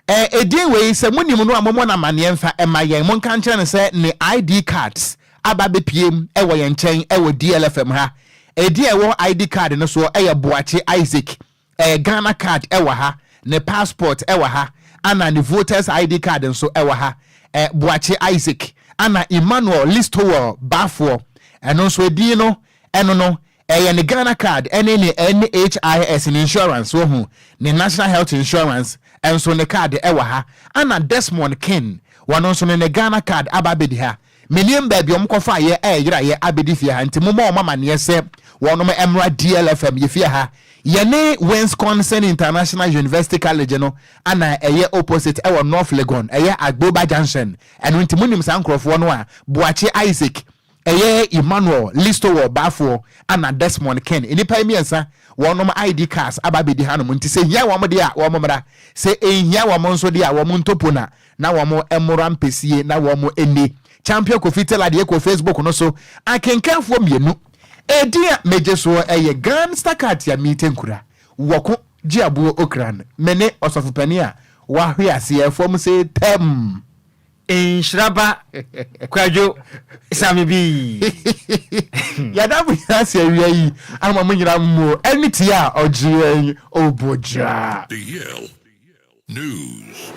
Eh, edin wei sɛ monim no a mommɔ no amanneɛ mfa ɛma yɛn. Monka nkyerɛ no sɛ ne ID cards aba abɛpiem ɛwɔ yɛn nkyɛn ɛwɔ DLFM ha. Edin a ɛwɔ ID card no soɔ ɛyɛ Boakye Isaac. Ɛyɛ Ghana card ɛwɔ ha, ne passport ɛwɔ ha, ana ne voters ID card nso ɛwɔ ha. Ɛ Boakye Isaac, ana Emmanuel Listowel Baffour, ɛno nso edin no ɛno no ɛyɛ ne Ghana card ɛne ne NHIS, ne insurance wohu, ne National Health Insurance nso ne card ɛwɔ ha, ana Desmond King, wɔno nso no ne Ghana card aba abɛdi ha. Mennim baabi a wɔkɔfaeɛ a ɛyeraeɛ abɛdi fie ha nti momma wɔn amaneɛ sɛ wɔnom mmra DLFM yɛ fie ha. Yɛne Winsconsin International University College no ana ɛyɛ opposite ɛwɔ North Legon, ɛyɛ Agboba Junction. Ɛno nti monim saa nkorɔfoɔ no a, Boakye Isaac, ɛyɛ Emmanuel Listowel Baffour ana Desmond Ken. Nnipa yi mmiɛnsa wɔnom ID cards aba abɛdi hanom nti sɛ ɛhia wɔn deɛ a wɔn mmra, sɛ ɛnhia wɔn nso deɛ a wɔn ntɔ pona na wɔn mmoro ampesie na wɔn nni. Champion Kofi Taylor deɛ kɔ Facebook no so akenkanfoɔ mmienu. Edin a megye soɔ yɛ Gangsta Katia Mite Nkura Wɔko Gye Aboɔ Okran. Me ne Ɔsɔfopanin a wahwe aseɛ fam see tɛm. Nhyira ba Kwadwo Same bi. Yɛda mo nyinaa ase awia yi ama mo nyinaa mo ani tie a ɔgye yɛn obogya. DL News.